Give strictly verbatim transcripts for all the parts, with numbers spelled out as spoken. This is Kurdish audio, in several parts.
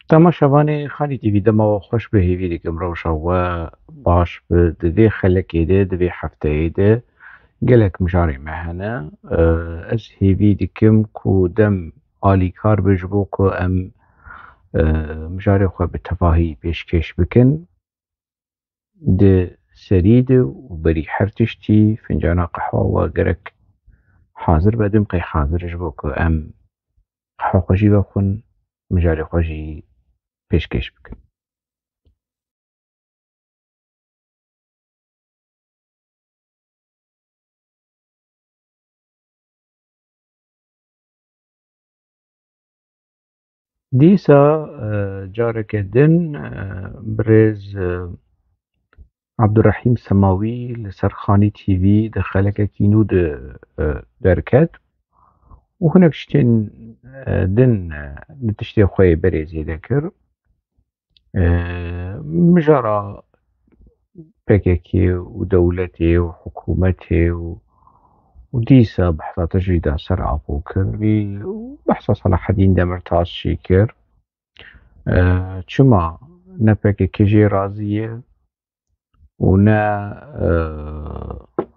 Temaşevanê Xalî T V, dema we xweş be, hêvî dikim rewşa we baş be. Di vê xelekê de, di vê hefteyê de gelek mijarê me hene. Ez hêvî dikim ku dem alîkar be ji bo ku em, e, mijarê xwe bi tevahî pêşkêş bikin. Di serî de û berî her tiştî fincana qehwa we gerek hazir be. Dim qey hazir e ji bo ku em qehwa xwe jî vexwin, mijarê xwe jî pêşkêş bikin. Dîsa, e, careke din, e, birêz, e, Abdurrahîm Semawî li ser Xanî T V di xelekekî nû de, e, derket û hinek tiştên, e, din, e, li tiştê xwe yê berê zêde kir. E, mijara P K K û dewletê û hikûmetê û, û dîsa behsa tijî da ser Apo kirî û behsa Selahedîn Demirtaş jî kir. E, çima ne P K K jê razî ye û ne, e,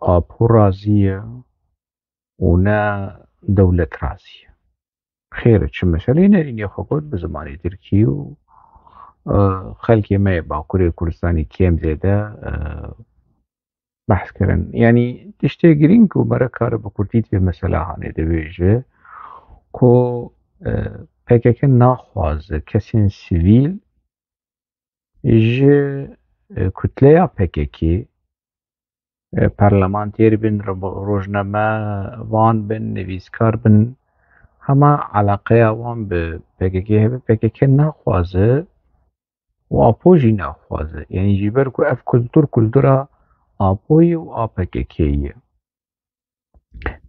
Apo razî ye û ne dewlet razî ye? Xêr e, çi meseleyê nerînê xwe got bi zimanê tirkî û, e, xelkê me yê Bakurê Kurdistanê kêm zêde, e, behs kirin. Yanî tiştê girîng ku mere kare bi kurtî di vê meselehanê dibêje ku, e, P K K naxwaze kesên sivîl ji, e, kutleya P K K, e, parlamentêr bin, ro-, rojnamevan bin, nivîskar bin, hema eleqeya wan bi P K K hebe. P K K naxwaze û Apo jî naxwaze. Yanî ji ber ku ev kultur, kultura Apoyê û A P K K ye.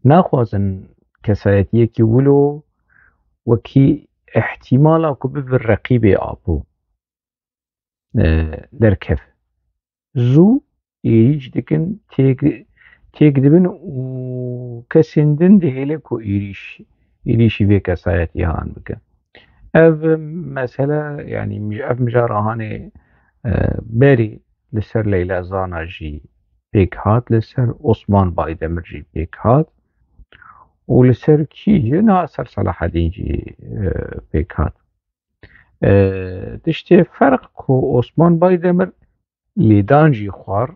Naxwazin kesayetiyekî wilo wekî ihtimala ku bibe reqîbê Apo, e, derkeve. Zû êrîş dikin, têk, têk dibin û kesên din dihêle ku êrîş, êrîşî vê kesayetiyan bikin. Ev mesele, yanî mij-, ev mijara hanê, e, berî li ser Leyla Zana jî pêk hat, li ser Osman Baydemir jî pêk hat û li ser kî jî, niha ser Selahedîn jî, e, pêk hat. E, tiştê ferq ku Osman Baydemir lêdan jî xwar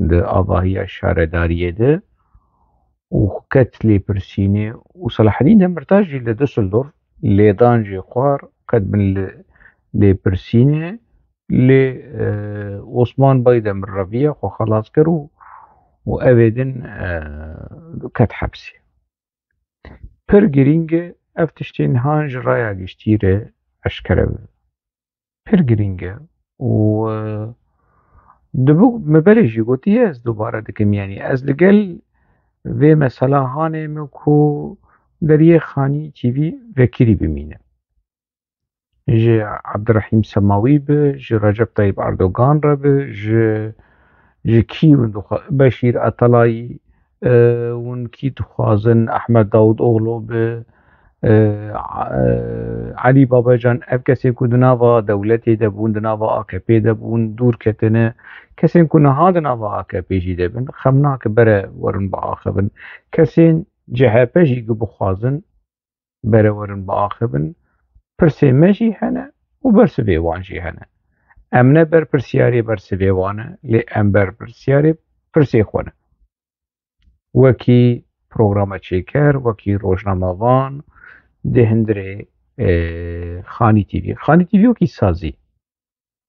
di avahiya şaredariyê de û ket lêpirsînê û Selahedîn Demirtaş jî li Düsseldorf lêdan jî xwar, ket bin li lêpirsînê, lê, e, Osman Baydemir reviya xwe xelas kir û, û evê din, e, ket hepsê. Pir girîng e ev tiştên han ji raya giştî re eşkere bibe. Pir girîng e û, e, dibû me berê jî gotiye, ez dubare dikim, yanî ez li gel vê mesela hanê me ku deriyê Xanî T V vekirî bimîne. Ji Abdurrahîm Semawî be, ji Recep Tayyip Erdogan re be, ji, ji kî hûn dixwe-, Beşîr Atalayî, e, hûn kî dixwazin, Ahmet Davutoğlu be, e, a-, e, Elî Babacan, ev kesên ku di nava dewletê de bûn, di nava A K P de bûn, dûr ketine, kesên ku niha di nava A K P jî de bin, xem nake bere werin biaxivin. Kesên C H P jî ku bixwazin, bere werin biaxivin. Pirsê me jî hene û bersivê wan jî hene. Em ne berpirsiyarê bersivê wan e, lê em berpirsiyarê pirsê xwe ne. Wekî programa çêker, wekî rojnamevan, di hundirê, e, Xanî T V. Xanî T V wekî sazî.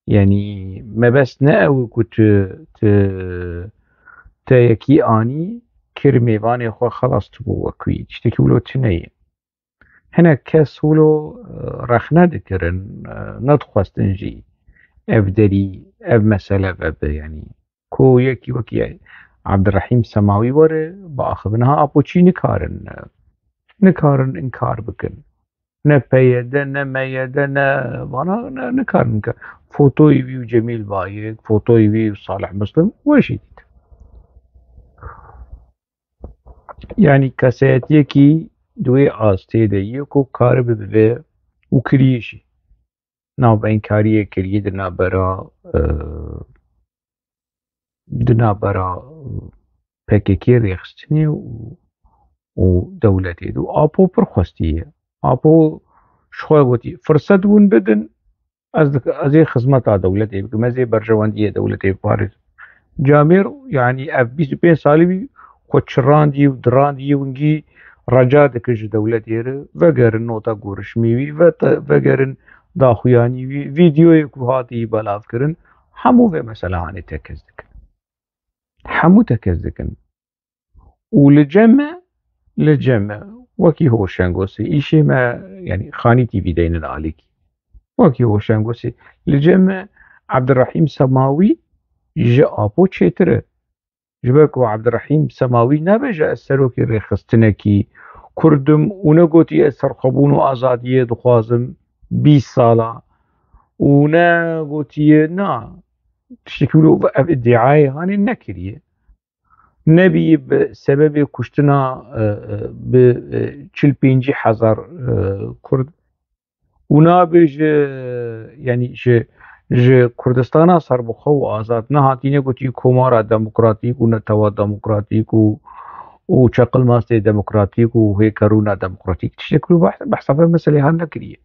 Yanî mebest ne ew e ku tu, tu te yekî anî, kir mêvanê xwe, xelas, tu bû wekî. Tiştekî wilo tune ye. Hinek kes wilo, e, rexne dikirin, e, nedixwestin jî ev derî, ev mesele vebe, yanî ku yekî wekî Abdurrahîm Semawî were, biaxivin. Ha, Apo çî nikarin, e, nikarin inkar bikin. Ne P Y D, ne M Y D, ne vana, ne, nikarin ke. Fotoyê wî û Cemîl Bayik, fotoyê wî û Salih Muslim, we jî dît. Yanî kesayetiyekî di wê astê de ye ku karibe bibe û kiriye jî. navbeynkariye kiriye di navbera, e, di navbera P K K rêxistinê û, û dewletê de. Û Apo pir xwestiye. Apo ji xwe gotî, firset hûn bidin, ez dik-, ez ê xizmeta dewletê bikim, ez ê berjewendiyê dewletê biparêzim. Camêr, yanî ev bîst û pênc salî bî, xwe çirandî û dirandî û hingî reca dikir ji dewletê re, vegerin nota gorişmê wî, ve te-, vegerin daxuyanî wî, vîdeoyê ku hatî belav kirin, hemû vê meselehanê tekez dikin. Hemû tekez dikin. Û li cem me, li cem me, wekî Hoşengosê, îşê me, yanî Xanî T V deynin alîkî. Wekî Hoşengosê, li cem me Ebdirehîm Semawî ji Apo çêtir e. Ji ber ku Ebdirehîm Semawî nebêje ez serokê rêxistinekî Kurd im û negotî ez serxwebûn û azadiyê dixwazim bîst sala û ne gotiye na tiştekî wilo ev îdiayê hanê nekiriye. Nebî bi sebebê kuştina, e, e, bi, e, çil pêncî hezar, e, Kurd û nabêje, yanî ji, ji Kurdistana serbixwe û azad nehatîne gotî komara demokratîk û netewa demokratîk û, û çeqilmastê demokratîk û hêkerûna demokratîk. Tiştek ku behs, behsa vê meselê han nekiriye.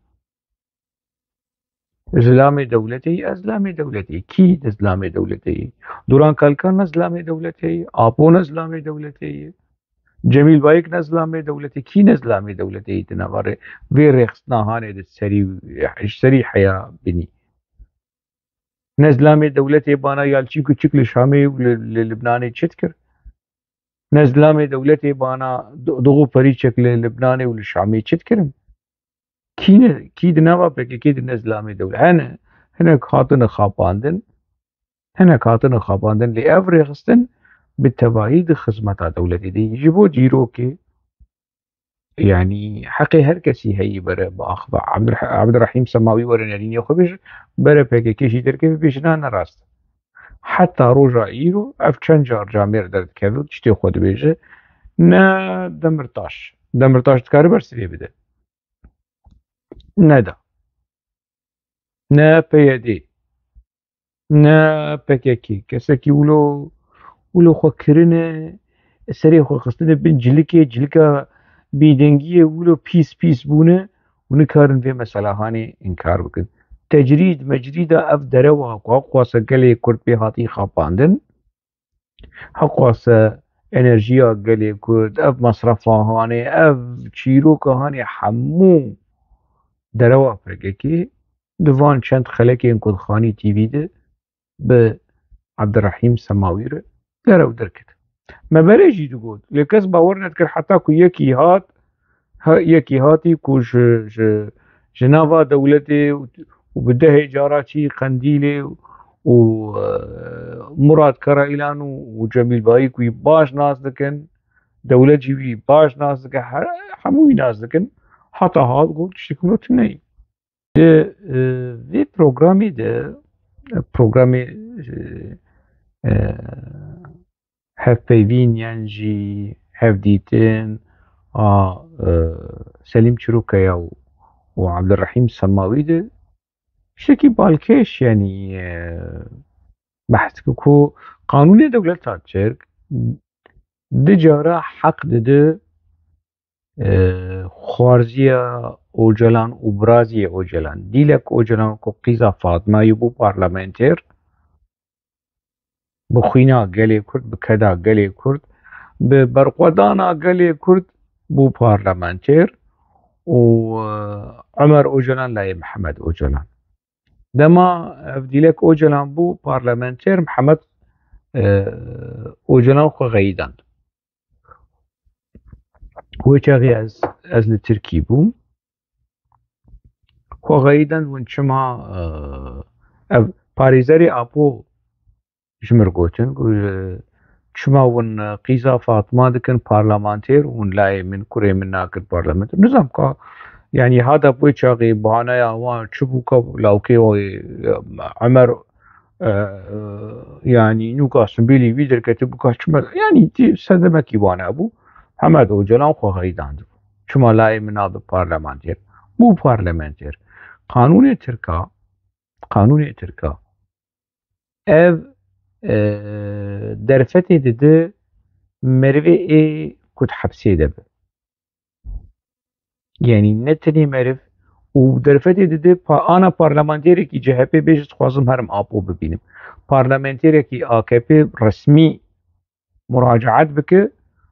Zilamê dewletê yî, ez zilamê dewletê yî. Kî ne zilamê dewletê yî? Duran Kalkan ne zilamê dewletê yî. Apo ne zilamê dewletê yî. Cemîl Bayik ne zilamê dewletê, kî ne zilamê dewletê yî di nava rê-, vê rêxistina hanê de serî, ji serî heya binî. Ne zilamê dewletê bana Yalçî Kuçik li Şamê û li, li Libnanê çi dikir? Ne zilamê dewletê bana Do-, Doğu Perîçek li Libnanê û li Şamê çi dikirin? Kî ne, kî di nava P K K de ne zilamê dewlet? Hene, hinek hatine xapandin, hinek hatine xapandin, lê ev rêxistin bi tevahî di xizmeta dewletê de. Ji bo dîrokê, yanî heqê her kesî heyî bere biaxive. Abdurah-, Abdurahîm Semawî were nerînê xwe bêje, bere P K K jî derkeve bêje na ne rast. Heta roja îro ev çend car camêr derdikeve û tiştê xwe dibêje, ne Demirtaş. Demirtaş dikare bersivê bide. Neda. Ne P Y D. Ne P K K. Kesekî wilo, wilo xwe kirine, serê xwe xistine bin cilikê, cilika bêdengiyê, wilo pîs pîs bûne û nikarin vê meselehanê înkar bikin. Tecrîd, mecrîda ev derewa ku xwasa gelê Kurd pê hatî xapandin, Heqwase enerjiya gelê Kurd, ev mesrefa hanê, ev çîroka hanê hemû derewa P K K di van çend xelekên ku di Xanî T V de bi Abdurrahîm Semawî re derew derket. Me berê jî digot, lê kes bawer nedikir heta ku yekî hat, ha, yekî hatî ku ji, ji, ji nava dewletê û, û bi dehê cara çî Qendîlê û, e, Murat Karaîlan û, û Cemîl Bayik wî baş nas dikin, dewlet jî wî baş nas dike, he-, hemû wî nas dikin. Heta hat got tiştekî wilo tune ye. Di, e, vê programê de, programê, e, e, hevpeyvîn yan jî hevdîtin a, e, Selîm Çîrokaya û, û Abdurrahîm Semawî de tiştekî balkêş, yanî, e, behs dike ku qanûnê dewleta Tirk di cara heq dide, e, xwarziya Ocalan û biraziyê Ocalan, Dîlek Ocalan ku qîza Fatmayê bû parlamenter, bi xwîna gelê Kurd, bi keda gelê Kurd, bi berxwedana gelê Kurd bû parlamenter û, e, Ömer Ocalan layê Mihemed Ocalan. Dema ev Dîlek Ocalan bû parlamenter, Mihemed, e, Ocalan xwe xeyidand. Wê çaxê ez, ez li Tirkî bûm. Xwe xeyidand win çima, e, ev parêzerê Apo ji mir gotin, got, e, çima win, e, qîza Fatma dikin parlamenter û win layê min, kurê min nakin parlamenter. Nizam ka, yanî hada wê çaxê bahaneya wan çi bû ka lawkê wê, e, Emer, e, e, yanî nûka Simbêlî wî derketibû ka çima, yanî tî sedemekî wana bû. Hemed Ocalan xwe xeyidandibû. Çima layê min nabe parlamenter? Bû parlamenter. Qanûnê Tirka qanûnê Tirka. Ev, e, derfetê dide merivê ê ku di hepsê de be. Yanî ne tenê meriv û derfetê dide pa-, ana parlamenterekî C H P bêje dixwazim herim Apo bibînim. Parlamenterekî A K P resmî muracaet bike,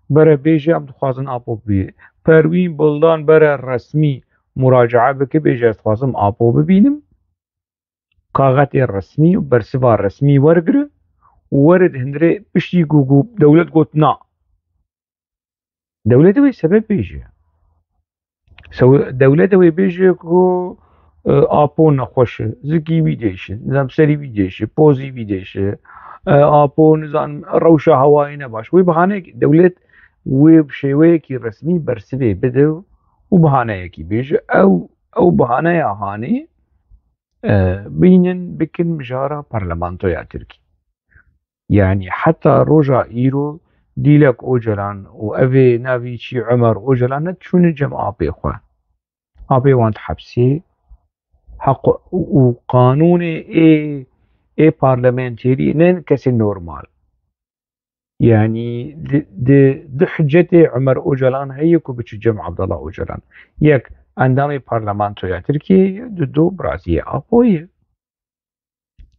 bere bêje em dixwazin Apo bibînin. Perwîn Buldan bere resmî muracaet bike, bêje ez dixwazim Apo bibînim. Kaxetê resmî û bersiva resmî wergire û were di hundirê piştî ku, ku dewlet got na. Dewlet wê sebeb bêje. Sew-, dewlet wê bêje ku, e, Apo nexweş e, zikî wî dêşe, nizam serî wî dêşe, pozî wî dêşe, e, Apo nizam rewşa hewayê ne baş. Wê bihaneyek, dewlet wê bi şêweyekî resmî bersivê bide û bihaneyekî bêje. Ew, ew bihaneya hanê, e, bînin bikin mijara parlamentoya Tirkî. Yanî heta roja îro Dîlek Ocalan û evê navî çî Ömer Ocalan ne çûne cem apê xwe. Apê wan di hepsê heq û qanûnê ê, ê parlamenterî ne kesê normal. Yanî di, di, di hicetê Ömer Ocalan heye ku biçû cem Abdullah Ocalan. Yek endamê parlamentoya Tirkiyeyê ye, du do biraziyê Apo ye.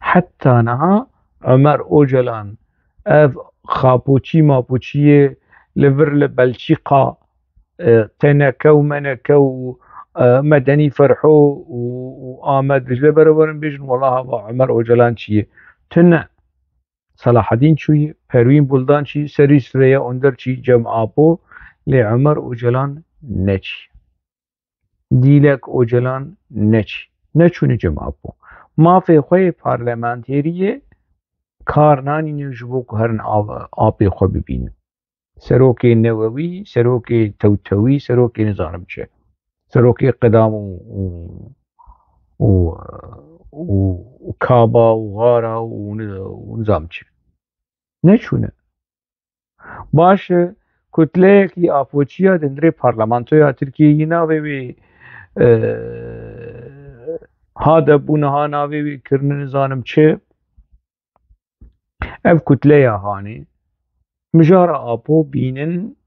Heta niha Ömer Ocalan ev xapoçî mapoçiyê li vir li Belçîqa, e, T N K û M N K û, e, Medenî Ferho û, û Amed Dicle berewerin bêjin, wela hava Ömer Ocalan çi ye? Tune. Selahedîn çûyî, Perwîn Buldan çî, Serî Süreyya Onder çî cem Apo, lê Ömer Ocalan neçî. Dîlek Ocalan neçî. Neçûne cem Apo. Mafê xwe yê parlamenteriyê kar nanîne ji bo ku herin av-, apê xwe bibînin. Serokê newewî, serokê tewtewî, serokê nizanım çi. Serokê qedam û, û, û, û, û kaba û xara û ni-, û nizam çi. Neçûne. Baş e, kutleyekî apoçiya di hundirê parlamentoya Tirkiyeyê navê wê, e, Hadep bû, niha navê wê kirine nizanim çi. Ev kutleya hanê mijara Apo bînin,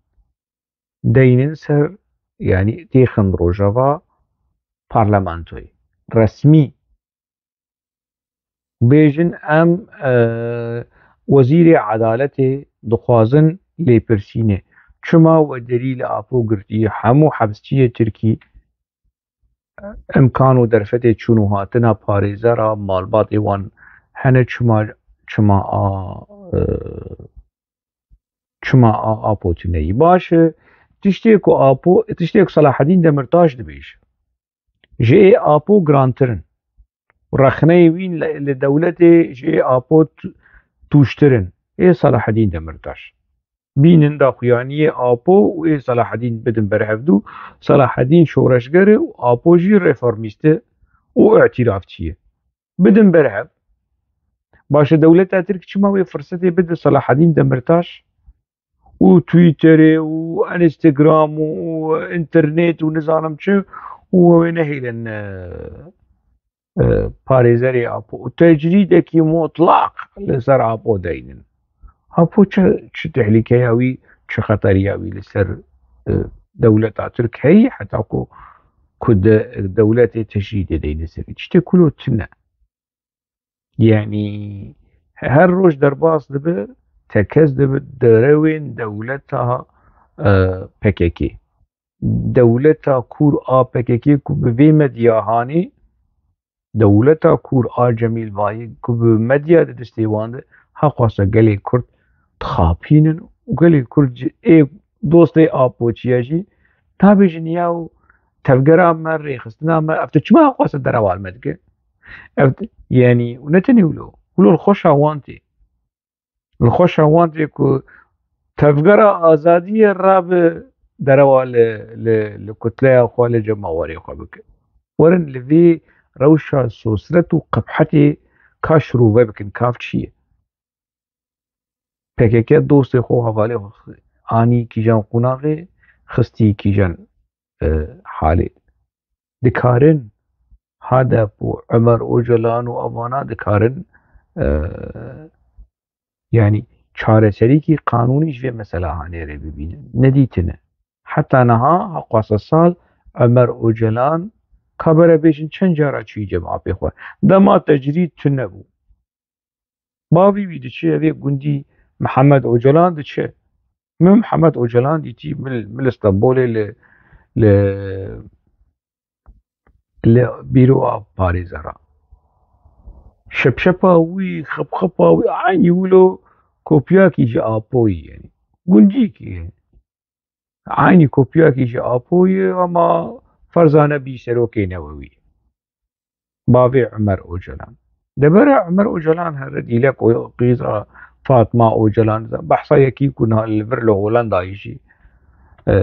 deynin ser, yanî têxin rojeva parlamentoyê. Resmî bêjin em, e, wezîrê edaletê dixwazin lêpirsînê. Çima we derî li Apo girtiye? Hemû hepsçiyê Tirkî, imkan û derfetê çûn û hatina parêzera malbatê wan hene, çima, çima a, e, çima a, Apo tune yî? Baş e, tiştê ku Apo, tiştê ku Selahedîn Demirtaş dibêje. Ji ê Apo girantir in. Rexneyê wî li, li dewletê ji ê Apo tu-, tûştir in. Ê Selahedîn Demirtaş. Bînin daxuyaniyê Apo û ê Selahedîn bidin ber hevdû. Selahedîn şoreşger e û Apo jî reformîst e û îtîrafçî ye. Bidin ber hev. Baş e, dewleta Tirk çima wê firsetê bide Selahedîn Demirtaş û Twitterê û Instagram û înternet û nizanim çi û wê nehêlin, e, e, parêzerê Apo û tecrîdekî mutlaq li ser Apo deynin. Apo çi, çi tehlîkeya wî, çi xeteriya wî li ser, e, dewleta Tirk heyî, heta ku, ku de, dewletê tecrîdê deyne serî. Tiştê kulo tune. Yanî her roj derbas dibe, tekez dibe derewên dewleta, e, P K K. Dewleta kûr a P K K ku bi vê medya hanê, dewleta kûr a Cemîl Bayik ku bi medya di destê wan de, heqwasa gelê Kurd dixapînin û gelê Kurd ji ê dostê Apoçiya jî nabêjin, yaw tevgera me, rêxistina me, ev tu çima heqwasa derewa li me dike? Ev, yanî, û ne tenê wilo, wilo li xweşa wan tê. Li xweşa wan tê ku tevgera azadiyê rabe derewa li, li, li kutleya xwe, li cemawerê xwe bike. Werin li vê rewşa sosret û qebhetê ka şirove bikin, ka çi ye? P K K dostê xwe, hevalê xwe anî kîjan qonaxê, xistî kîjan, e, halê. Dikarin HADEP û Ömer Ocalan û evana dikarin, e, yanî çareserîkî qanûnî ji vê mesela hanê rê bibînin. Nedîtine. Heta niha, hewqasa sal Ömer Ocalan, ka bere bêjin çend cara çûyî cem apê xwe. Dema tecrîd tune bû. Bavê wî diçe, evê gundî Mihemed Ocalan diçe. Min Mihemed Ocalan dîtî, min, min li Stenbolê li, li, li bîroa parêzera. Şepşepa wî, xipxipa wî, eynî wilo kopyakî ji Apoyî, yanî. Gundîkî ye. Eynî kopyakî ji Apoyî, ama ferza nebî serokê newewî. Bavê Ömer Ocalan. Debera Ömer Ocalan here dîlek o qîza Fatma Ocalan, behsa yekî ku niha li vir li Holandayê jî, e,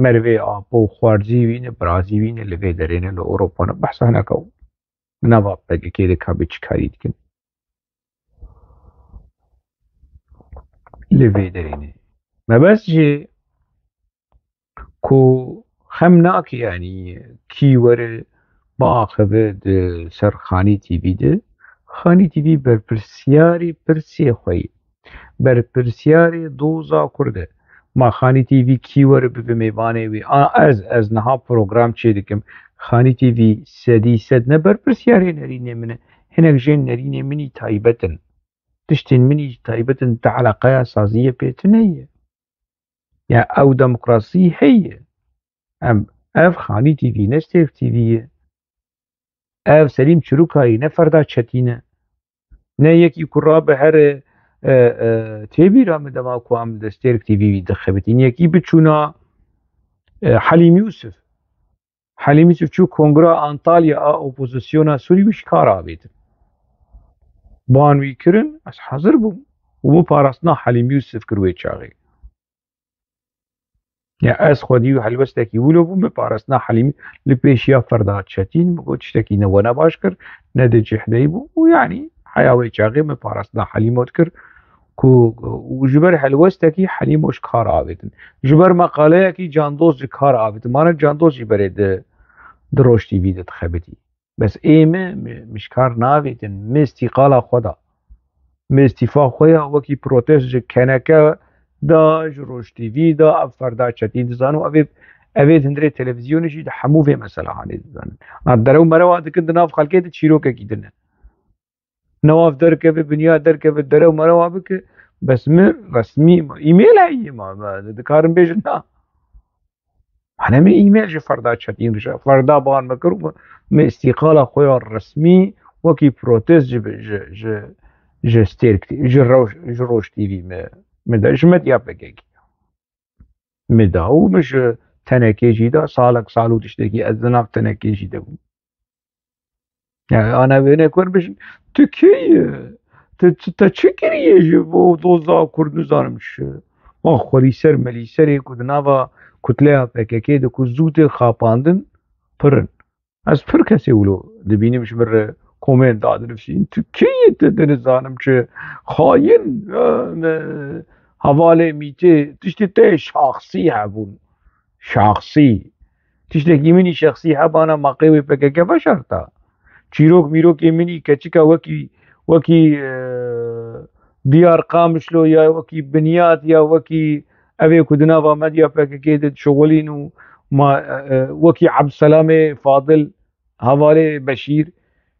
merivê Apo xwarzî wî ne, birazî wî ne, li vê derê ne, li Ewropa ne. Behsa hineka nava P K K de ka bi çi karî dikin. Li vê derê ne. Mebest jî ku xem nake, yanî kî were biaxive di ser Xanî T V de. Xanî T V berpirsiyarê pirsê xwe ye. Berpirsiyarê doza Kurd e. Ma Xanî T V kî were bibe mêvanê wî? A, ez, ez niha program çêdikim. Xanî T V sedî sed ne berpirsiyarê nerînê min e. Hinek jên nerînê min î taybet in. Tiştên min î taybet in, te eleqeya saziyê pê tune ye. Ya ew demokrasî heye. Em, ev Xanî T V ne Stêrk T V ye. Ev Selîm Çirûkayî ne Ferda Çetîn e. Ne yekî ku rabe here, e, e, tê bîra min dema ku em di Stêrk T V dixebitîn. Yekî biçûna, e, Helîm Yûsif. Helîm Yûsif çû kongra Antalya a opozisyona Sûrî wî ji kar avêtin. Ban wî kirin, ez hazir bûm. Û min parastina Helîm Yûsif kir wê çaxê. Ya ez xwedî û helwestekî wilo bûm, min parastina Helîm li pêşiya Ferda Çetîn, min got tiştekî ne we ne baş kir, ne di cih de yî bû. Û yanî heya wê çaxê min parastina Helîmo dikir ku û ji ber helwestekî Helîmo ji kar avêtin. Ji ber meqaleyekî Can Dost ji kar avêtin. Mane Can Dost jî berê di, di Roj T V de dixebitî. Bes ê me, me, me ji kar navêtin, me îstîqala xwe da. Me îstîfa xwe ya wekî protest ji keneke da, ji Roj T V da, ev Ferda Çetîn dizan û evê, evê hundirê televîzyonê jî di hemû vê meselahanê dizanin. Na derew merewa dikin di nav xelkê de çîrokekî din e. Newav derkeve, binya derkeve, derew merewa bike, bes min resmî, ma, e-mail heye ma, ma, dikarin bêjin na. Hane min e-mail ji Ferda Çetîn dişe. Ferda ban me kir û min îstîqala xwe ya resmî wekî protest ji, ji, ji, ji Stêrk, ji Roj, ji Roj T V me, me de, ji medya P K K. Me da û min ji tenekê jî da, salek sal û tiştekî ez di nav tenekê jî de bûm. Yani, ana wêne ku bijî, tu kê yî? Tu, tu, te çi kiriye ji bo doza Kurd nizanim çi? Ma xwelîser melîserê ku di nava kutleya P K K de ku zû tê xapandin, pir in. Ez pir kesê wilo dibînim ji min re komên dadinivîsîn. Tu kê yî, tu dinizanim çi? Xayin, e, e, hevalê mîtê, tiştê te şaxsî hebûn. Şaxsî. Tiştekî min î şexsî hebana, ma qey wê P K K veşarta? Çîrok mîrokê min î keçika wekî, wekî, e, Diyar Qamişlo ya wekî Binyat ya wekî evê ku di nava medya P K K de dişuxulîn û ma, e, e, wekî Ebdselamê Fadil, hevalê Beşîr,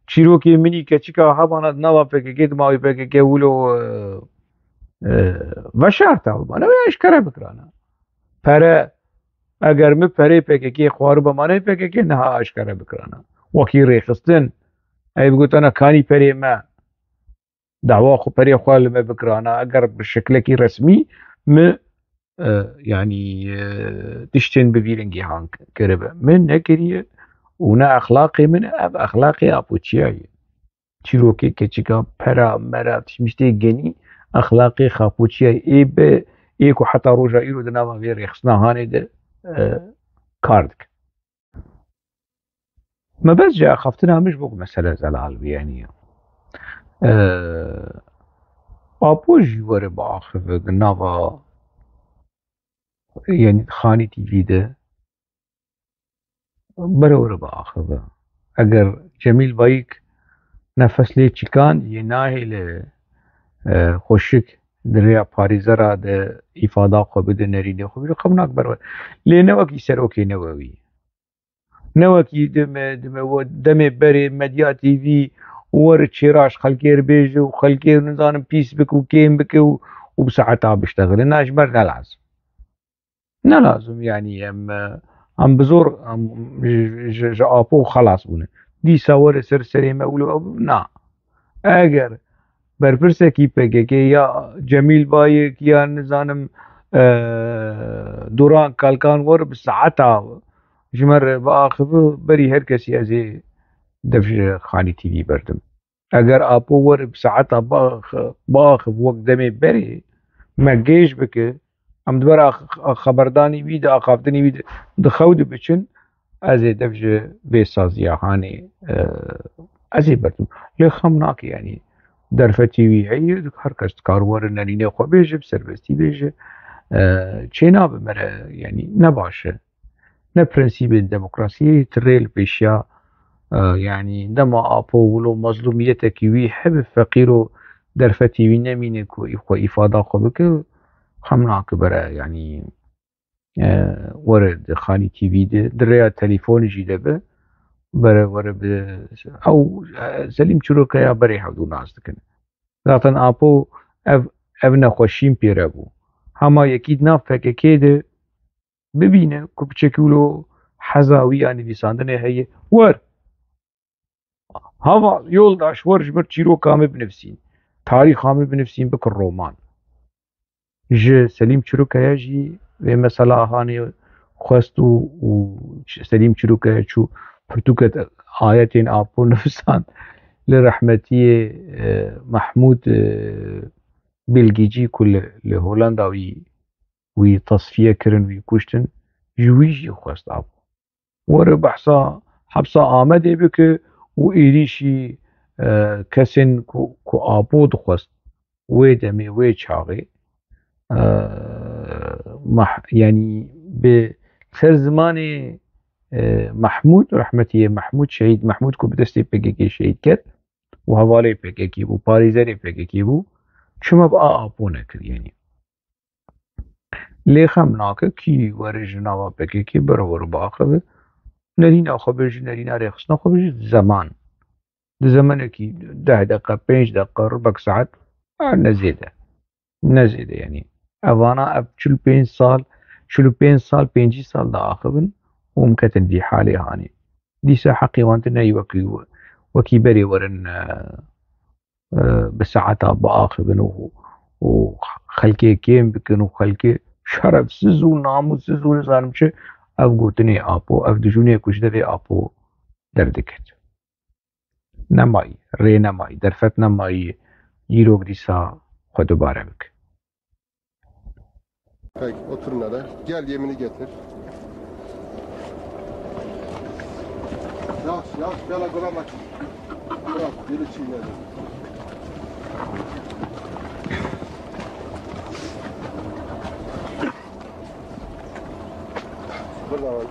çîrokê min î keçika hebana di nava P K K de ma wê P K K wilo, e, e, veşarta bana wê eşkere bikirana. Pere, eger min perê P K K xwaribe, mane P K K niha aşkere bikirana. Wekî rêxistin, ey bigotana kanî perê me, dawa xwe perê xwe li me bikirana, eger bi şeklekî resmî min, e, yanî, e, tiştên bi vî rengî han kiribe. Min nekiriye û ne exlaqê min, ev exlaqê Apoçiya ye. Çîrokê keçika pera mera tişmiştê genî, exlaqê Xapoçiya ê be, ê ku heta roja îro di nava vê rêxistina hanê de, e, kar dike. Mebest ji axaftina min ji bo ku mesele zelal bî, yanî, e, Apo jî were biaxive di nava, yanî Xanî T V de bere were biaxive. Eger Cemîl Bayik nefes lê çikan, yê nahêle, e, xweşik di rêya parêzera de îfada xwe bide, nerînê xwe bide, xew nak ber we. Lê ne wekî serokê newewî. Ne wekî dime, dime we demê berê Medya T V wer çêraş xelkê re bêje û xelkê nizanim pîs bike û kêm bike û, û bi saeta biştexile. Na ji ber ne lazim. Ne lazim, yanî em, em bi zor, em ji, ji, ji Apo xelas bûne. Dîsa were ser serê me û li, na. Eger berpirsekî P K K ya Cemîl Bayik ya nizanim, e, Duran Kalkan were bi saeta ji me re biaxive, berî her kesî ez ê dev ji Xanî T V berdim. Eger Apo were bi saeta biax-, biaxiv wek demê berê me gêj bike, em di ber ax-, xeberdanî wî de, axaftinî wî de, di xew de biçin, ez ê dev ji vê saziya hanê, e, ez ê berdim. Lê xem nake, yanî derfetî wî heye, her kes dikar were nerînê xwe bêje, bi serbestî bêje. E, çê nabe me re, yanî ne baş e. Ne prensîbên demokrasiyê, tu rê li pêşiya, e, yanî dema Apo wilo mezlûmiyetekî wî hebe, feqîr û derfetî wî nemîne ku xwe îfada xwe bike, xem nake bere, yanî, e, were di Xanî T V de, di rêya telîfonê jî de be, bere were bi ew, e, Selîm Çîrokaya berê hevdû nas dikin. Zaten Apo ev, ev nexweşîn pê re bû. Hema yekî di nav P K K de bibîne ku piçekî wilo heza wî ya nivîsandinê heye. Wer! Hava yoldaş, wer ji ber çîroka me binivîsîn. Tarîxa me binivîsîn, bikin roman. Ji Selîm Çîrokaya jî vê mesela hanê xwest û, û Selîm Çîrokaya çû pirtûket ayetên Apo nivîsand. Li rehmetiyê, e, Mehmûd, e, Bilgîcî ku li, li Holanda wî, wî tasfiye kirin, wî kuştin, ji wî jî xwest Apo were behsa hepsa Amedê bike û êrîşî, e, kesên ku, ku Apo dixwest wê demê, wê çaxê, e, mah-, yanî bi ser zimanê, e, Mehmûd, rehmetiyê Mehmûd, şehîd Mehmûd ku bi destê P K K şehîd ket û hevalê P K K bû, parêzerê P K K bû, çima bi a Apo nekir, yanî? Lê xem nake kî were ji nava P K K bere were biaxive, nerîna xwe bêje, nerîna rêxistina xwe bêje, zeman. Di zemenekî deh deqe, pênc deqe, rubek saet, a, ne zêde. Ne zêde, yanî. Evana ev çil û pênc sal, çil û pênc sal, pêncî sal diaxivin û em ketin vî halê hanê. Dîsa heqê wan tune ye wekî, wekî berê werin, e, e, bi saeta biaxivin û, û xelkê kêm bikin û xelkê şerefsiz û namûsiz û nizanim çi, ev gotinê Apo, ev dijûnê ku ji devê Apo derdiket. Nemayî, rê nemayî, derfet nemayî, îrok dîsa xwe dubare bike. Peki, oturun hele. Gel, yemini getir. Yavaş, yavaş, bela golamak. Bırak, biri çiğnedi. Burada var.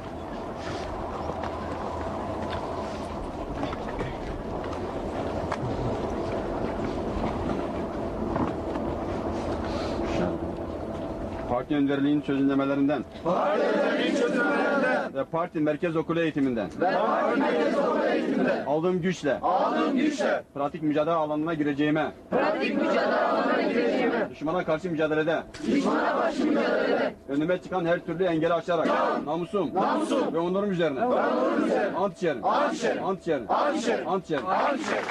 Parti önderliğinin çözümlemelerinden. Parti önderliğinin çözümlemelerinden. Ve parti merkez okulu eğitiminden. Ve parti merkez okulu eğitiminden. Aldığım güçle. Aldığım güçle. Pratik mücadele alanına gireceğime. Pratik mücadele alanına gireceğime. Düşmana karşı mücadelede. Düşmana karşı mücadelede. Önüme çıkan her türlü engeli aşarak. Namusum. Namusum. Ve onurum üzerine. Ve onurum üzerine. Ant içerim. Ant içerim. Ant içerim. Ant içerim. Ant içerim. Ant içerim.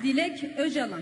Dilek Öcalan.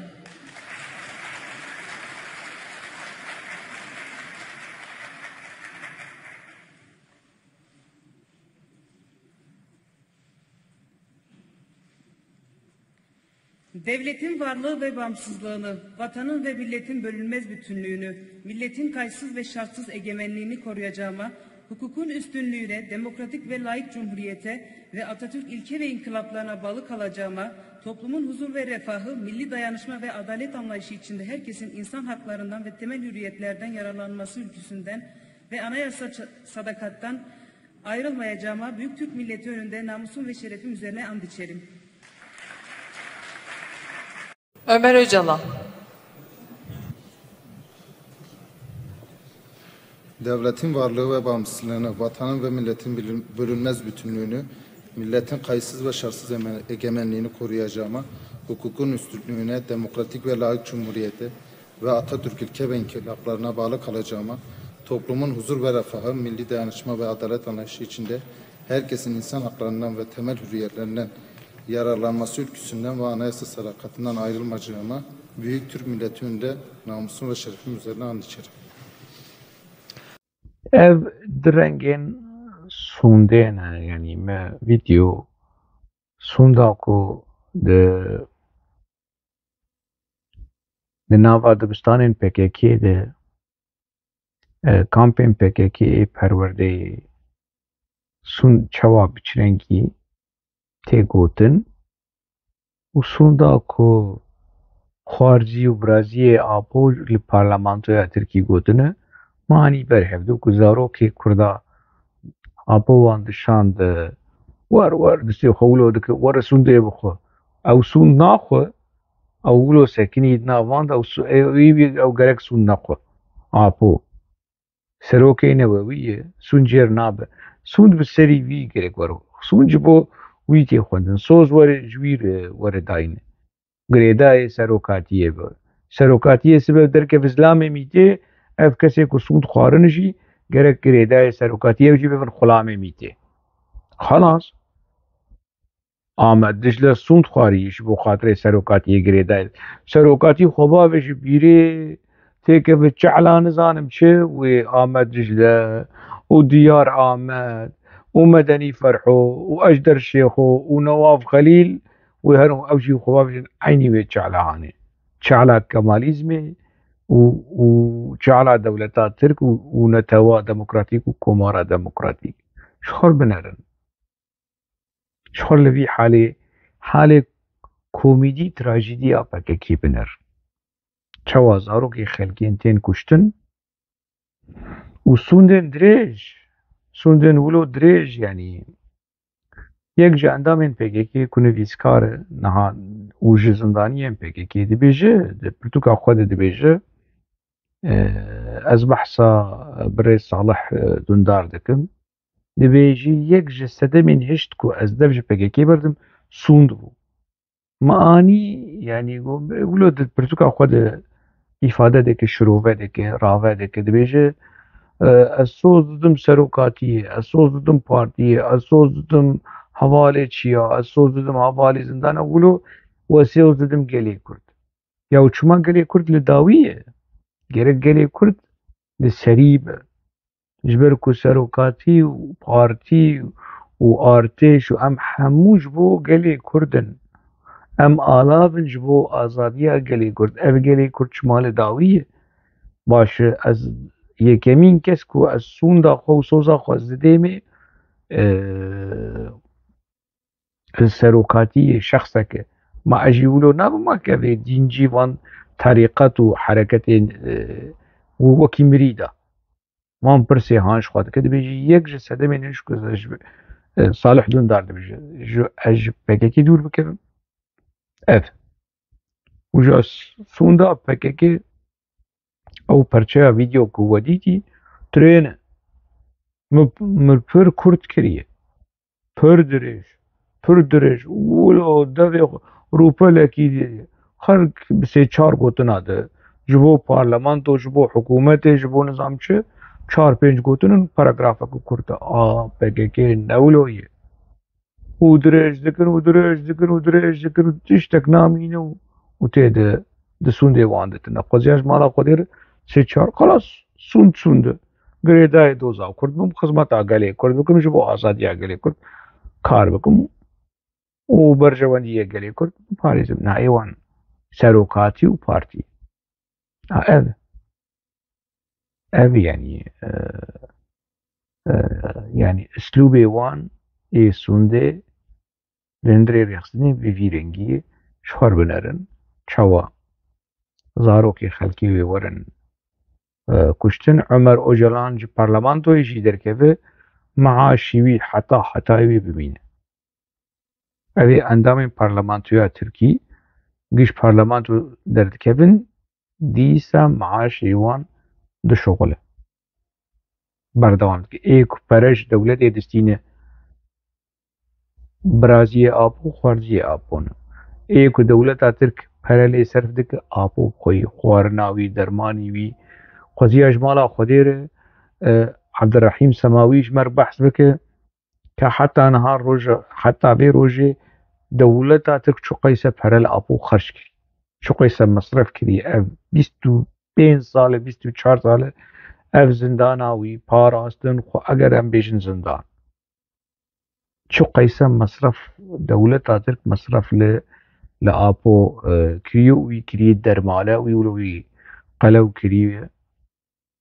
Devletin varlığı ve bağımsızlığını, vatanın ve milletin bölünmez bütünlüğünü, milletin kayıtsız ve şartsız egemenliğini koruyacağıma, hukukun üstünlüğüne, demokratik ve laik cumhuriyete ve Atatürk ilke ve inkılaplarına bağlı kalacağıma, toplumun huzur ve refahı, milli dayanışma ve adalet anlayışı içinde herkesin insan haklarından ve temel hürriyetlerden yararlanması ülküsünden ve anayasa ça-, sadakattan Ayrılmayacağıma büyük Türk milleti önünde namusum ve şerefim üzerine ant içerim. Ömer Öcalan. Devletin varlığı ve bağımsızlığını, vatanın ve milletin bölün- bölünmez bütünlüğünü, milletin kayıtsız ve şartsız eme- egemenliğini koruyacağıma, hukukun üstünlüğüne, demokratik ve layık cumhuriyete ve Atatürk ilke ve inkılaplarına bağlı kalacağıma, toplumun huzur ve refahı, milli dayanışma ve adalet anlayışı içinde herkesin insan haklarından ve temel hürriyetlerinden yararlanması ülküsünden ve anayasa sadakatinden ayrılmayacağıma, büyük Türk milleti önünde namusum ve şerefim üzerine ant içerim. Ev di rengên sûndê ne, yanî me vîdeo sûnda ku di, di nava dibistanên P K K de, e, kampên P K K ê perwerdeyê sûnd çawa biçrengî tê gotin û sûnda ku xwarzî û biraziyê Apo li parlamentoya Tirkî gotine, me anî ber hevdû ku zarokê Kurda Apo wan dişand, wer wer distê xwe wilo dike, were sûndê bixwe. Ew sûnd naxwe, ew wilo sekinî di nav wan de, ew su- ew, ew, ew gerek sûnd nexwe. Apo. Serokê Newewî ye, sûnd jêr nabe. Sûnd bi serî wî gerek were. Sûnd ji bo wî tê xwendin. Soz were ji wî re were dayîn. Girêdayê serokatiyê be. Serokatiyê sibe derkeve zilamê mîtê, ev kesê ku sûnd xwarin jî gerek girêdayê serokatiyê jî bibin xulamê mîtê. Xelas. Amed Dicle sûndxwarî ji bo xatirê serokatiyê girêdayî. Serokatî xwe bavêje bîrê, têkeve çehla nizanim çi, wê Amed Dicle û Diyar Amed û Medenî Ferho û Ejder Şêxo û Newav Xelîl, wê herin ew jî xwe bavêjin eynî wê çehla hanê. Çehla Kemalîzmê û, û çehla dewleta Tirk û, û netewa demokratîk û komara demokratîk. Ji xwe binerin. Ji xwe li vî halê, halê komîdî, trajîdî ya P K K binêr. Çawa zarokê xelkên tên kuştin û sûndên dirêj, sûndên wilo dirêj, yanî yek ji endamên P K K ku nivîskar e niha û ji zindaniyên P K K dibêje, di pirtûka xwe de dibêje, e, ez behsa birêz Salih, e, Dundar dikim. Dibêjî yek ji sedemên hişt ku ez dev ji P K K berdim, sûnd bû. Me anî, yanî, wilo di pirtûka xwe de îfade dike, şirove dike, rave dike, dibêje, e, ez soz didim serokatiyê, ez soz didim partiyê, ez soz didim hevalê çiya, ez soz didim hevalê zindana, wilo wê soz didim gelê Kurd. Ya û çima gelê Kurd li dawî ye? Gerek gelê Kurd li serî be. Ji ber ku serokatî û partî û artêş û em hemû ji bo gelê Kurd in. Em alav in ji bo azadiya gelê Kurd. Ev gelê Kurd çima li dawî ye? Baş e, ez yekemîn kes ku ez sûnda xwe û soza xwe ez didêm ê, e, serokatî yê şexseke. Ma ez jî wilo nabim weke vê dîncî van terîqet û hereketên, e, û wekî mirî de. Van pirsê han ji xwe dike, dibêjî yek ji sedemên hişt ku ez ji, e, Salih Dundar dibêje, ji, ez ji P K K dûr bikevim. Ev. Û ji sûnda P K K ew perçeya vîdeo ku we dîtî, tirêne. Min, min pir kurt kiriye. Pir dirêj, pir dirêj. Wilo devê xwe rûpelekî xelk bi sê çar gotina de, ji bo parlamento, ji bo hikûmetê, ji bo nizam çi, çar pênc gotin in, paragrafeke kurt e. A P K K ne wilo ye. Û dirêj dikin û dirêj dikin û dirêj dikin û tiştek namîne û, û tê de di sûndê wan de tune. Xweziya ji mala Xwedê re sê çar, xelas, sûnd sûnd e. Girêdayê doza Kurd bim, xizmeta gelê Kurd bikim, ji bo azadiya gelê Kurd kar bikim û berjewendiyê gelê Kurd biparêzim. Na ê wan serokatî û partî. Ha, ev. Ev, yanî, e, e, yanî, uslûbê wan ê sûndê li hundirê rêxistinê bi vî rengî ji xwe re binerin. Çawa zarokê xelkê wê werin, e, kuştin? Omer Ocalan ji parlamentoyê jî derkeve, maaşî wî heta hetayê wî bimîne. Ev ê endamên parlamentoya Tirkî giş parlamento derdikevin, dîsa maaşê wan dişuxile. Berdewam dike. Ê ku pere ji dewletê distîne, biraziyê apo, xwarziyê apo ne. Ê ku dewleta Tirk pere lê serf dike, apo bi xwe yî, xwarina wî, dermanî wî, xweziya ji mala Xwedê re, e, Abdurrahîm Semawî ji me re behs bike, ke heta niha roja, heta vê rojê dewleta Tirk çiqayse pere li apo xerc kirî. Çiqayse mesref kirî. Ev bîst û pênc sal e, bîst û çar sal e ev zindana wî parastin xwe, eger em bêjin zindan. Çiqayse mesref, dewleta Tirk mesref li, li apo, e, kiriye û wî kiriye dermale û wî wilo wî qelew kiriye.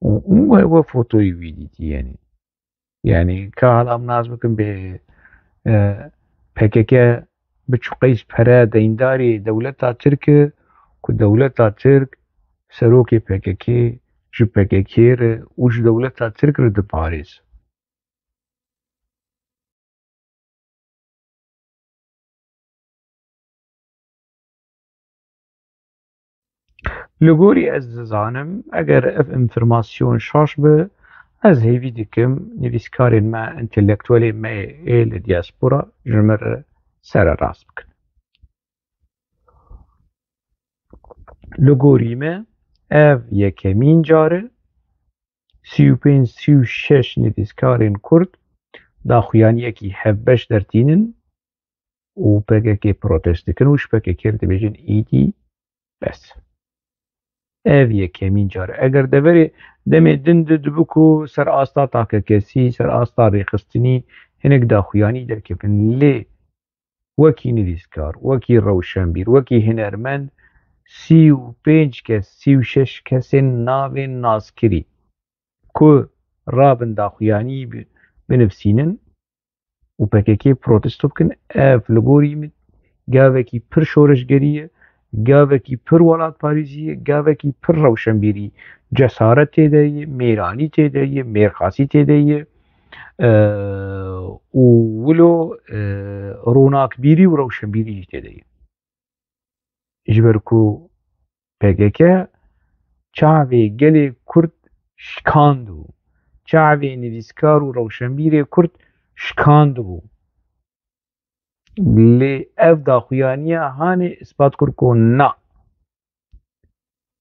Û, û we, we fotoyê wî dîtî, yanî. Yanî, ka hala em nas bikin bê, e, P K K bi çiqeys pere deyndarê dewleta Tirk e, ku dewleta Tirk serokê P K K ji P K K re û ji dewleta Tirk re diparêz. Li gorî ez dizanim, eger ev înformasyon şaş bi, ez hêvî dikim nivîskarên me, întelektuelên me ê li diaspora ji min re sererast bikin. Li gorî me ev yekemîn car e, sî û pênc, sî û şeş nivîskarên Kurd daxuyaniyekî hevbeş dertînin û P K K protest dikin û ji P K K re dibêjin, îdî bes. Ev yekemîn car. Eger deverê demê din de dibi ku ser asta takekesî, ser asta rêxistinî hinek daxuyanî derkevin. Lê wekî nivîskar, wekî rewşenbîr, wekî hunermend, sî û pênc kes, sî û şeş kesên navên naskirî ku rabin daxuyanî bi-, binivsînin û P K K protesto bikin, ev li gorî min gavekî pir şoreşgerî ye, gavekî pir welatparêzî ye, gavekî pir rewşenbîrî, cesaret tê de ye, mêranî tê de ye, mêrxasî tê de ye, e, û wilo, e, ronakbîrî û rewşenbîrî jî tê de ye. Ji ber ku P K K çavê gelê Kurd şikandibû. Çavê nivîskar û rewşenbîrê Kurd şikandibû. Lê ev daxuyaniya hanê ispat kir ku na.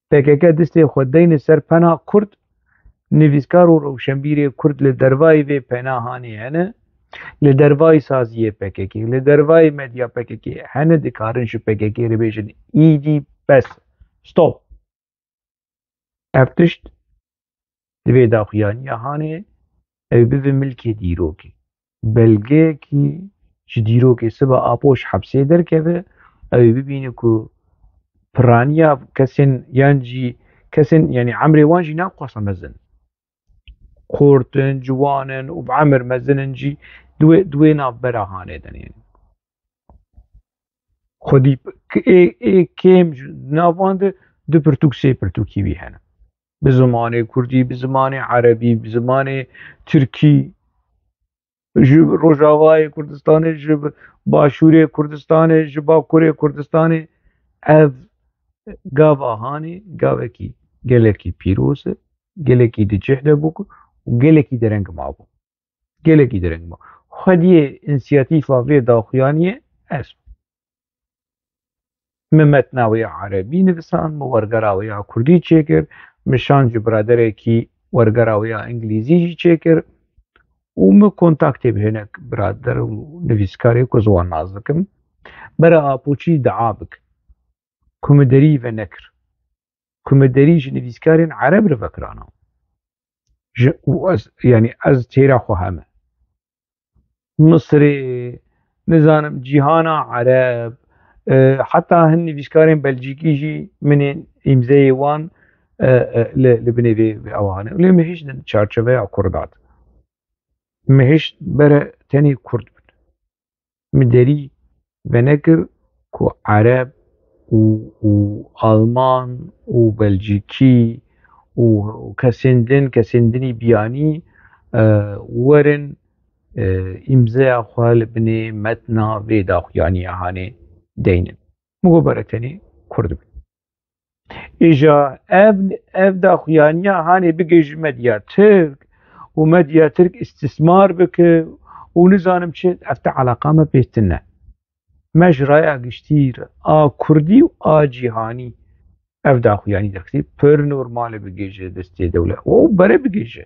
P K K destê xwe deyne ser pena Kurd, nivîskar û rewşenbîrê Kurd li dervayî vê pena hanê hene, li dervayî saziyê P K K, li dervayî medya P K K hene, dikarin ji P K K re bêjin, îdî bes, stop. Ev tişt di vê daxuyaniya hanê ew bibe milkê dîrokê. Belgeyekî ji dîrokê siba Apo ji hepsê derkeve, ew ê bibîne ku piraniya kesên yan jî kesên, yanî emrê wan jî ne wisa mezin. Xort in, ciwan in û bi emir mezin in jî di wê, di wê navbera hanê de ne. Xwedî k-, ê, ê kêm ji nav wan de du pirtûk, sê pirtûkî wî hene. Bi zimanê kurdî, bi zimanê erebî, bi zimanê tirkî, ji Rojavayê Kurdistanê, ji Başûrê Kurdistanê, ji Bakurê Kurdistanê. Ev gava hanê gavekî gelekî pîroz e, gelekî di cih de bû û gelekî dereng mabû. Gelekî dereng bû. Xwediyê însiyatîfa vê daxuyaniyê ez bûm. Min metna wê ya erebî nivisand, min wergera wê ya kurdî çêkir, min şand ji biraderekî wergera wê ya îngilîzî jî çêkir û min kontaktê bi hinek birader û nivîskarê ku ez wan nas dikim, bera Apoçî dua bikin ku min derî venekir, ku min derî ji nivîskarên ereb re vekirana. Ji, û ez, yanî ez têra xwe heme. Misirê, nizanim, cîhana ereb, e, heta hin nivîskarên Belcîkî jî min ê îmzeyê wan, e, e, li, li binê vê, vê ewa hene. Lê min hişt di çarçeveya Kurda de. Min hişt bere tenê Kurd bin. Min derî venekir ku ereb û, û alman û belcîkî û kesên din, kesên dinî biyanî, e, werin e, îmzeya xwe li binê metna vê daxuyaniya hanê deynin. Min got bere tenê Kurd bin. Îja ev, ev daxuyaniya hanê bigê ji medya Tirk û medya Tirk îstismar bike û nizanim çi, ev te eleqa me pê tune. Me ji raya giştî re a Kurdî û a cîhanî ev daxuyanî derxistî, pir normal e bigêje destê dewlet û bere bigêje.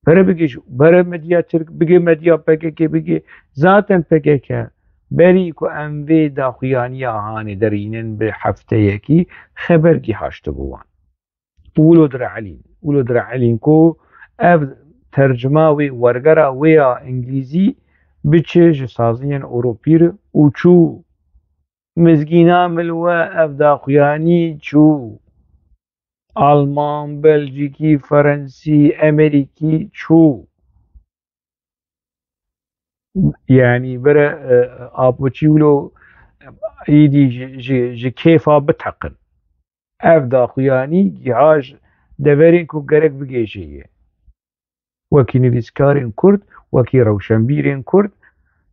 Bere bigêje, bere medya Tirk, bigê medya P K K, bigê zaten P K K berî ku em vê daxuyaniya hanê derînin bi hefteyekî xeber gihaştibû wan. Wilo direelîn, wilo direelîn ku ev tercima wê wergera wê ya îngilîzî biçe ji saziyên Ewropî re û çû mizgîna min li we ev daxuyanî çû. Alman, Belcîkî, Ferensî, Emerîkî çû. Yanî bire, e, Apoçî wilo êdî ji, ji, ji kêfa biteqin. Ev daxuyanî giha ji deverên ku gerek bigêje ye. Wekî nivîskarên Kurd, wekî rewşenbîrên Kurd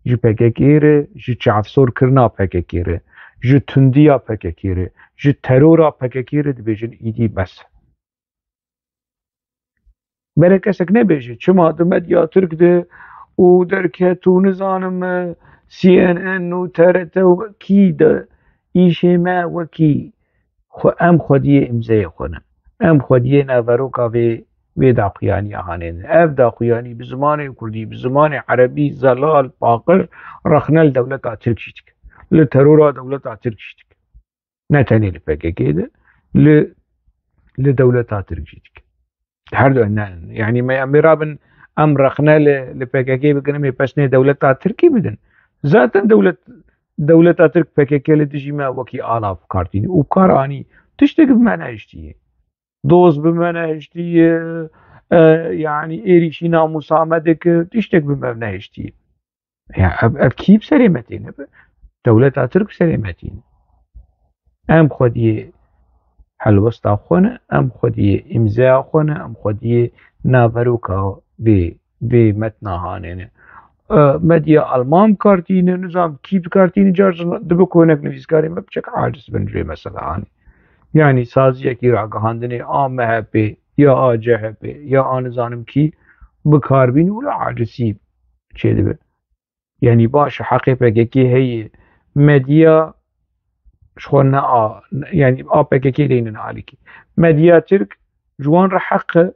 ji P K K re, ji çavsorkirina P K K re, ji tundiya P K K re, ji terora P K K re dibêjin êdî bes. Bere kesek nebêje, çima di medya Tirk de û derket û nizanim, e, C N N û T R T û kî de îşê me wekî xwe, em xwediyê îmzeyê xwe ne. Em xwediyê naveroka vê, vê daxuyaniya hanê ne. Ev daxuyanî bi zimanê kurdî, bi zimanê erebî, zelal, paqij, rexne li dewleta Tirk jî dike. Li terora dewleta Tirk jî dike. Ne tenê li P K K de, li, li dewleta Tirk jî dike. Her du ne, yanî me, em ê rabin, em rexne li, li P K K bikin, em ê pesnê dewleta Tirkî bidin. Zaten dewlet, dewleta Tirk P K K li dijî me wekî ala bi kar tîne û bi kar anî. Tiştek bi me nehiştiye. Doz bi me nehiştiye, e, yanî êrîşî namûsa me dike, tiştek bi me nehiştiye. Ya ev, ev kî bi serê me tîne be? Dewleta Tirk bi serê me tîne. Em xwediyê helwesta xwe ne, em xwediyê îmzeya xwe ne, em xwediyê naveroka vê, vê metna hanê ne. E, medya Alman bi kar tîne, nizam kî bi kar tîne, car dibe ku hinek nivîskarê me biçek aciz bin ji vê mesela hanê. Yanî saziyekî ragihandinê a M H P ya a C H P ya a nizanim kî bi kar bîn û li acizî çêdibe. Yanî baş e, heqê P K K heye. Medya ji xwe ne a, yanî a P K K deynin alîkî. Medya Tirk ji wan re heq e,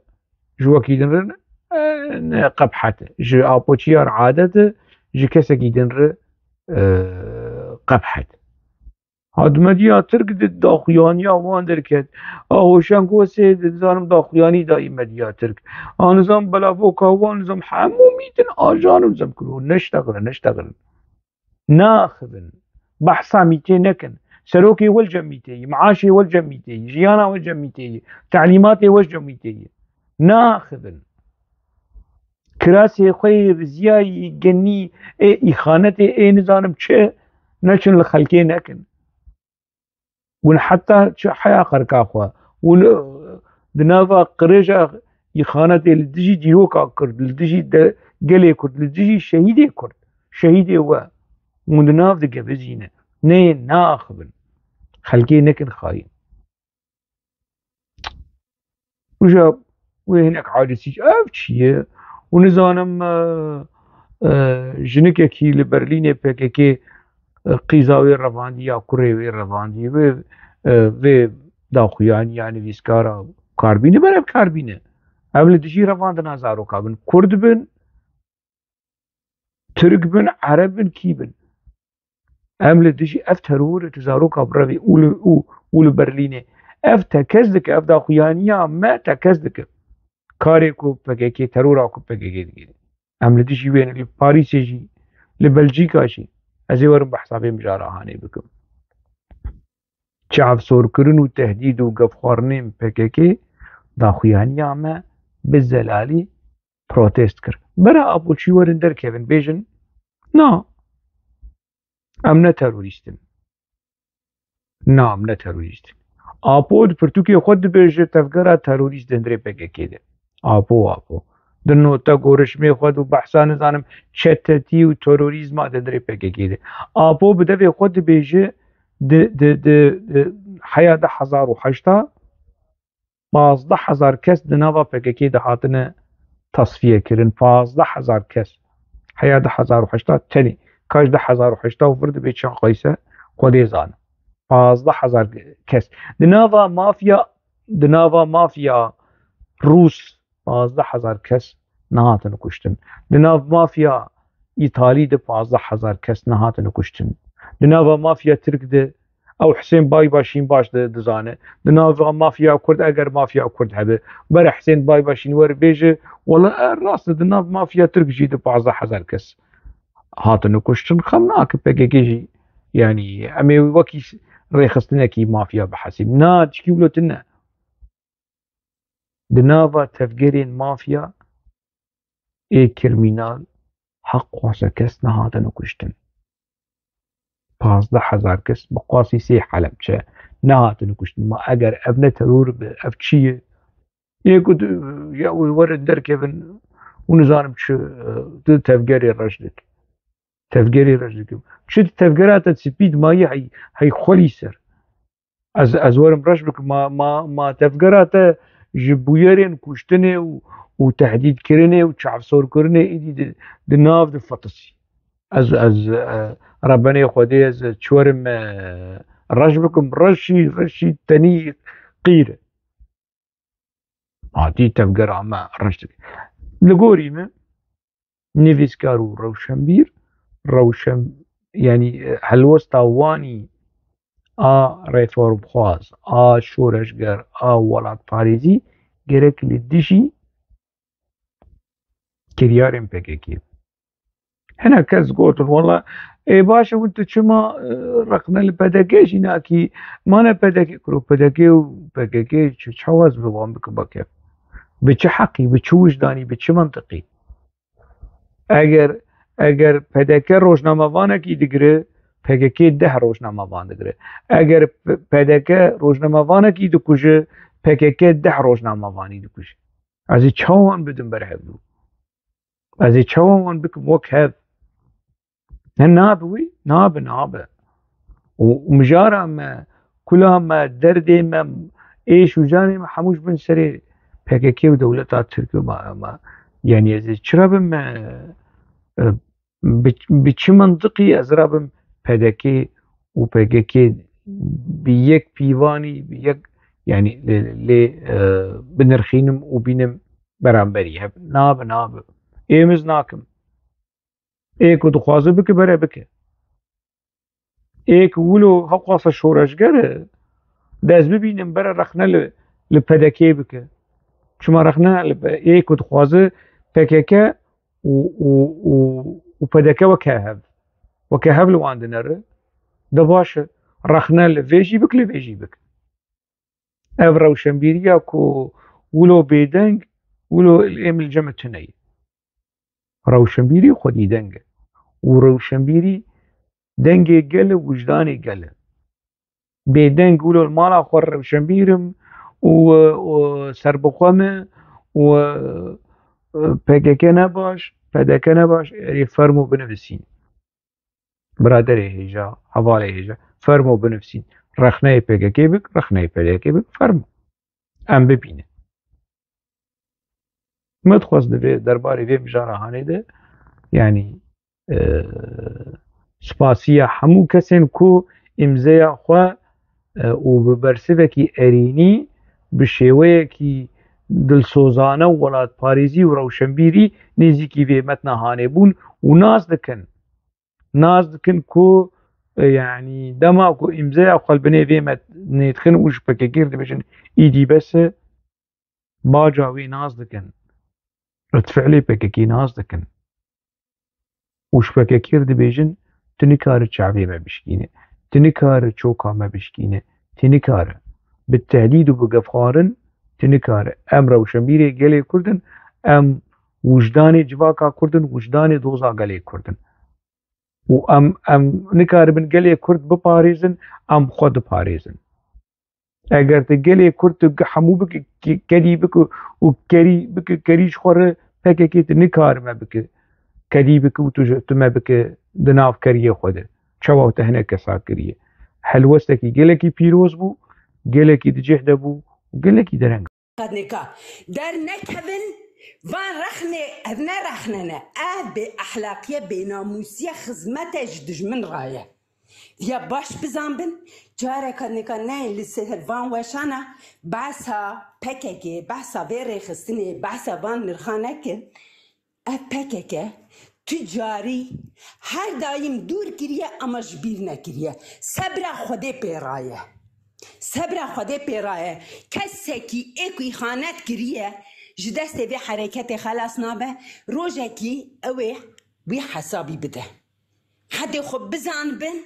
ji wekî din re ne, ne qebhet e. Ji Apoçiya re adet e, ji kesekî din re, e, qebhet. Ha di medya Tirk di daxuyaniya wan derket. A Hoşeng Kosê di, dizanim daxuyanî dayî medya Tirk. A nizam belavoka wan nizam hemû mîtin ajan û nizam kiro. Neştexilin, neştexilin. Naxivin. Behsa mîtê nekin. Serokê we li cem mîtê yî, maaşê we li cem mîtê yî, jiyana we li cem mîtê yî, telîmatê we li cem mîtê yî. Naxivin. Kirasê xwe yê riziyayî genî ê îxanetê ê nizanim çi neçin li xelkê nekin. Hûn heta çi heya xerka xwe? Hûn, e, di nava qirêja îxanetê li dijî dîroka Kurd, li dijî de, gelê Kurd, li dijî şehîdê Kurd, şehîdê we, hûn di nav de gevizîne. Neyê naxivin. Xelkê nekin xayîn. Uja wê hinek acizî, ev çi ye? Û nizanim, e, e, jinikekî li Berlînê P K K, e, qîza wê revandî ya kurê wê revandî, wê, e, vê daxuyaniya nivîskara karbîne, bere bi karbîne. Ev li dijî revandina zaroka bin. Kurd bin, Tirk bin, Ereb bin, kî bin? Em li dijî ev terorê tu zaroka birevî û li, û, û li Berlînê. Ev tekez dike, ev daxuyaniya me tekez dike. Karê ku P K K, terora ku P K K dike. Em li dijî wê ne, li Parîsê jî, li Belcîka jî. Ez ê werim behsa vê mijara hanê bikim. Çavsorkirin û tehdîd û gefxwarinên P K K daxuyaniya me bi zelalî protest kir. Bera Apoçî werin derkevin, bêjin, na, em ne terorîst in. Na, em ne terorîst in. Apo di pirtûkê xwe dibêje tevgera terorîst di hundirê P K K de. Apo, Apo. Di note gorişmê xwe de û behsa nizanim çetetî û terorîzma de dirê P K K de. Apo bi devê xwe dibêje di, di, di, di heya du hezar û heşta pazdeh hezar kes di nava P K K de hatine tasfiye kirin. Pazdeh hezar kes. Heya du hezar û heşta tenê. Ka ji du hezar û heşta û vir dibe çi qeyse Xwedê zane. Pazdeh hezar kes. Di nava mafya, di nava mafya Rûs pazdeh hezar kes nehatin kuştin. Di nav mafya Îtalî de pazdeh hezar kes nehatin kuştin. Di nava mafya Tirk de ew Husên Baybaşîn baş di-, dizane. Di nava mafya Kurd, eger mafya Kurd hebe, bere Husên Baybaşîn wer bêje, wela e, rast e, di nav mafya Tirk jî de pazdeh hezar kes hatine kuştin. Xem nake P K K jî, yanî em ê wekî rêxistinekî mafya bihesîbin. Na, tişkî wilo tune. Di nava tevgerên mafya ê krîmînal heq xwase kes nehatine kuştin. Pazdeh hezar kes bi qasî sê Helebçe nehatine kuştin. Ma eger ev ne teror be, ev çi ye? Yê ku tu, ya wê werin derkevin û nizanim çi, e, tu tevgerê reş dikî. Tevgerê reş dikim. Çi di tevgera te spî dimayî hey, hey xwelî ser. Ez, ez werim reş bikim. Ma, ma, ma tevgera te ji bûyerên kuştinê û, û tehdîdkirinê û çavsorkirinê êdî di, di nav de fetisî. Ez, ez, e, rebenê Xwedê ez çi werim, e, reş bikim. Reşî, reşî tenî qîr e. Hatî tevgera me reş dike. Li gorî min, nivîskar û rewşenbîr, rewşen, yanî, e, helwesta wanî a reformxwaz, a şoreşger, a welatparêzî gerek li dijî kiryarên P K K. Hinek kes gotin, wela, ê, baş e, hûn tu çima, e, rexne li P D K jî nakî? Mane P D K, kuro P D K û P K K çi, çawa ez bi wan bikim bake? Bi çi heqî, bi çi wijdanî, bi çi mentiqî? Eger, eger P D K rojnamevanekî digire, P K K deh rojnamevan digire. Eger P-, P D K rojnamevanekî dikuje, P K K deh rojnamevanî dikuje. Ez ê çawa wan bidim ber hevdû? Ez ê çawa wan bikim wek hev? Ne nabe wî? Nabe, nabe. Û, û mijara me, kula me, derdê me, êş û canê me hemû ji bin serê P K K û dewleta Tirk û ma, ma, yanî ez ê çira bim, e, e, bi, bi çi mintiqî ez rabim P D K û P K K bi yek pîvanî, bi yek, yanî lê, lê, e, binirxînim û bînim beramberî hev? Nabe, nabe. Ê min ez nakim. Ê ku dixwaze bike, bere bike. Ê ku wilo heqwasa şoreşger e, dest bibînin, bere rexne li, li P D K bike. Çima rexne li P-, ê ku dixwaze P K K û, û, û, û P D K weke hev, weke hev li wan dinere, de baş e, rexne li vê jî bik, li vê jî bik. Ev rewşenbîriya ku wilo bêdeng, wilo êm li cem tune ye. Rewşenbîrî xwedî deng e. Û rewşenbîrî dengê gel e, wijdanê gel e. Bêdeng wilo li mala xwe rewşenbîr im û, û serbixwe me û, e, P K K ne baş, P D K ne baş, erê fermo binivisîn. Biraderê hêja, hevalê hêja, fermo binivsîn. Rexneyê P K K bik, rexneyê P D K bik, fermo. Em bibînin. Me dixwest di vê derbarê vê mijara hanê de, yanî, e, spasiya hemû kesên ku îmzeya xwe, e, û bi bersivekî erênî, bi şêweyekî dilsozane û welatparêzî û rewşenbîrî nêzîkî vê metna hanê bûn û nas dikin. Nas dikin ku, e, yanî dema ku îmzeya xwe li binê vê metnê dixin û ji P K K re dibêjin, îdî bes e, baca wê nas dikin. Redfiilê P K K nas dikin. Û ji P K K re dibêjin, tu nikare çavê me bişkîne, tu nikare çoka me bişkîne, tu nikare. Bi tehdîd û bi gefxwarin, tu nikare. Em rewşenbîrê gelê Kurd in, em wijdanê civaka Kurd in, wijdanê doza gelê Kurd in. Û em, em nikaribin gelê Kurd biparêzin, em xwe diparêzin. Eger tu gelê Kurd tu ge-, hemû bike, ke-, kedî bike û kerî bike, kerî ji xwe re P K K tu nikare me bike, kedî bike û tu ji, tu me bike di nav keriyê xwe de. Çawa te hinek kesa kiriye. Helwestekî gelekî pîroz bû, gelekî di cih de bû û gelekî dereng. Qednêka dernekevin van rexnê, ev ne rexne ne. Ev bêexlaqiye, bênamûsiye, xizmete ji dijmin ra ye. Ya baş bizanbin, careka nika neyên li ser van weşana behsa P K K, behsa vê rêxistinê, behsa van nirxa nekin. Ev P K K tu carî her daîm dûr kiriye, ama ji bîr nekiriye. Sebra Xwedê pê ra ye. Sebra Xwedê pê ra ye. Kesekî ê ku îxanet kiriye, ji destê vê hereketê xelas nabe, rojekî ew ê wî hesabî bide. Hedê xwe bizanbin,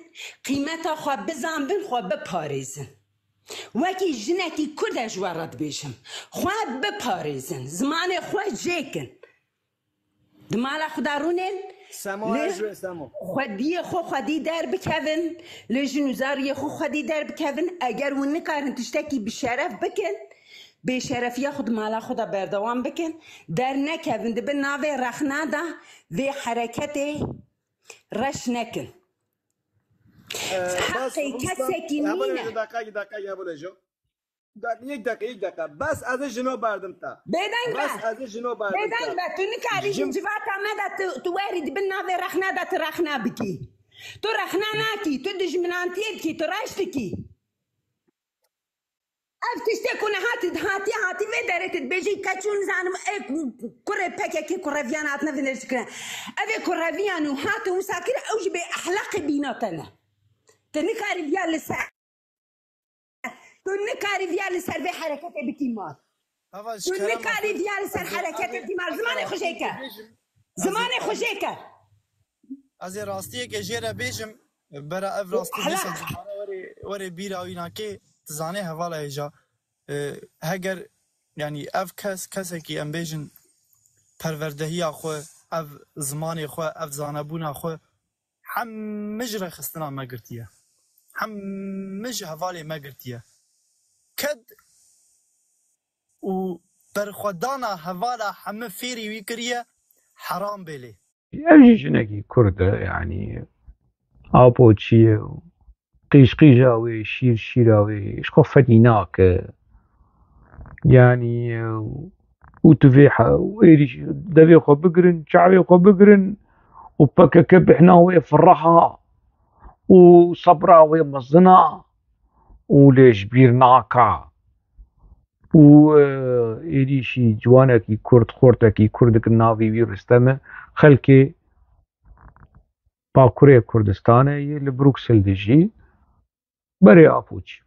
qîmeta xwe bizanbin, xwe biparêzin. Wekî jinekî Kurd ez ji we re dibêjim, xwe biparêzin, zimanê xwe jêkin. Di mala xwe de rûnên, Semo, li ez ji wê Semo. Xwediyê xwe xwedî derbikevin, li jin û zariyê xwe xwedî derbikevin. Eger hûn nikarin tiştekî bi şeref bikin, bêşerefiya xwe di mala xwe de berdewam bikin, dernekevin, di bin navê rexna de vê hereketê reş nekin. Ee, bas, Heqê Ruslan, kesekî hevalê nîne. Ji dakikayê, dakikayê hevalê ji. Dak-, yek dakika, yek dakika. Bas ez ê jino berdim te. Bêdeng be. Bas ez ê jino berdim Bêdeng te. Be. Tu nikarî Jim- ji civata me de tu, tu werî di bin navê rexna de tu rexna bikî. Tu rexna nakî, tu dijminantiyê dikî, tu reş dikî. Ev tiştê ku niha tu hatî, hatî vê derê tu dibêjî, keçû nizanim, ê ku, kurê P K K kureviyan hatine vinêrşkirin. Ev ê kureviyan û hatin wisa kir, ew ji bê exlaqê bîna te ne. Tu nikarî viya li ser, tu nikarî viya li ser vê hereketê bikî mal. Ava, ji Tu kerema nikarî xwe, viya li ser ez ê, hereketê ez ê, bikî mal. Zimanê xwe jê ke. Bêjim, ez ê, Zimanê xwe jê ke. Ez ê rastiyeke jê re bêjim, bera ev rastî Hala. dîsa dubare were, were bîra wî nakê, tu zanê hevala hêja. E, heger, yanî ev kes, kesekî em bêjin perwerdehiya xwe, ev zimanê xwe, ev zanebûna xwe, hemî ji rêxistina me girtiye. Hemî ji hevalê me girtiye. Ked û berxwedana hevala hemî fêrî wî kiriye, heram bê lê. Ev jî jinekî Kurd e, yanî apo çi ye û qîj qîja wê, şîr şîra wê, ji xwe fedî nake. Yanî, û tu vê he-, û êrî devê xwe bigirin, çavê xwe bigirin û P K K bihna wê firreha û sebra wê mezin a û lê ji bîr naka. Û, e, êrîşî ciwanekî Kurd, xortekî Kurd dikin, navê wî Rustem e. Xelkê Bakurê Kurdistanê yê li Bruksel dijî, berê Apoçî.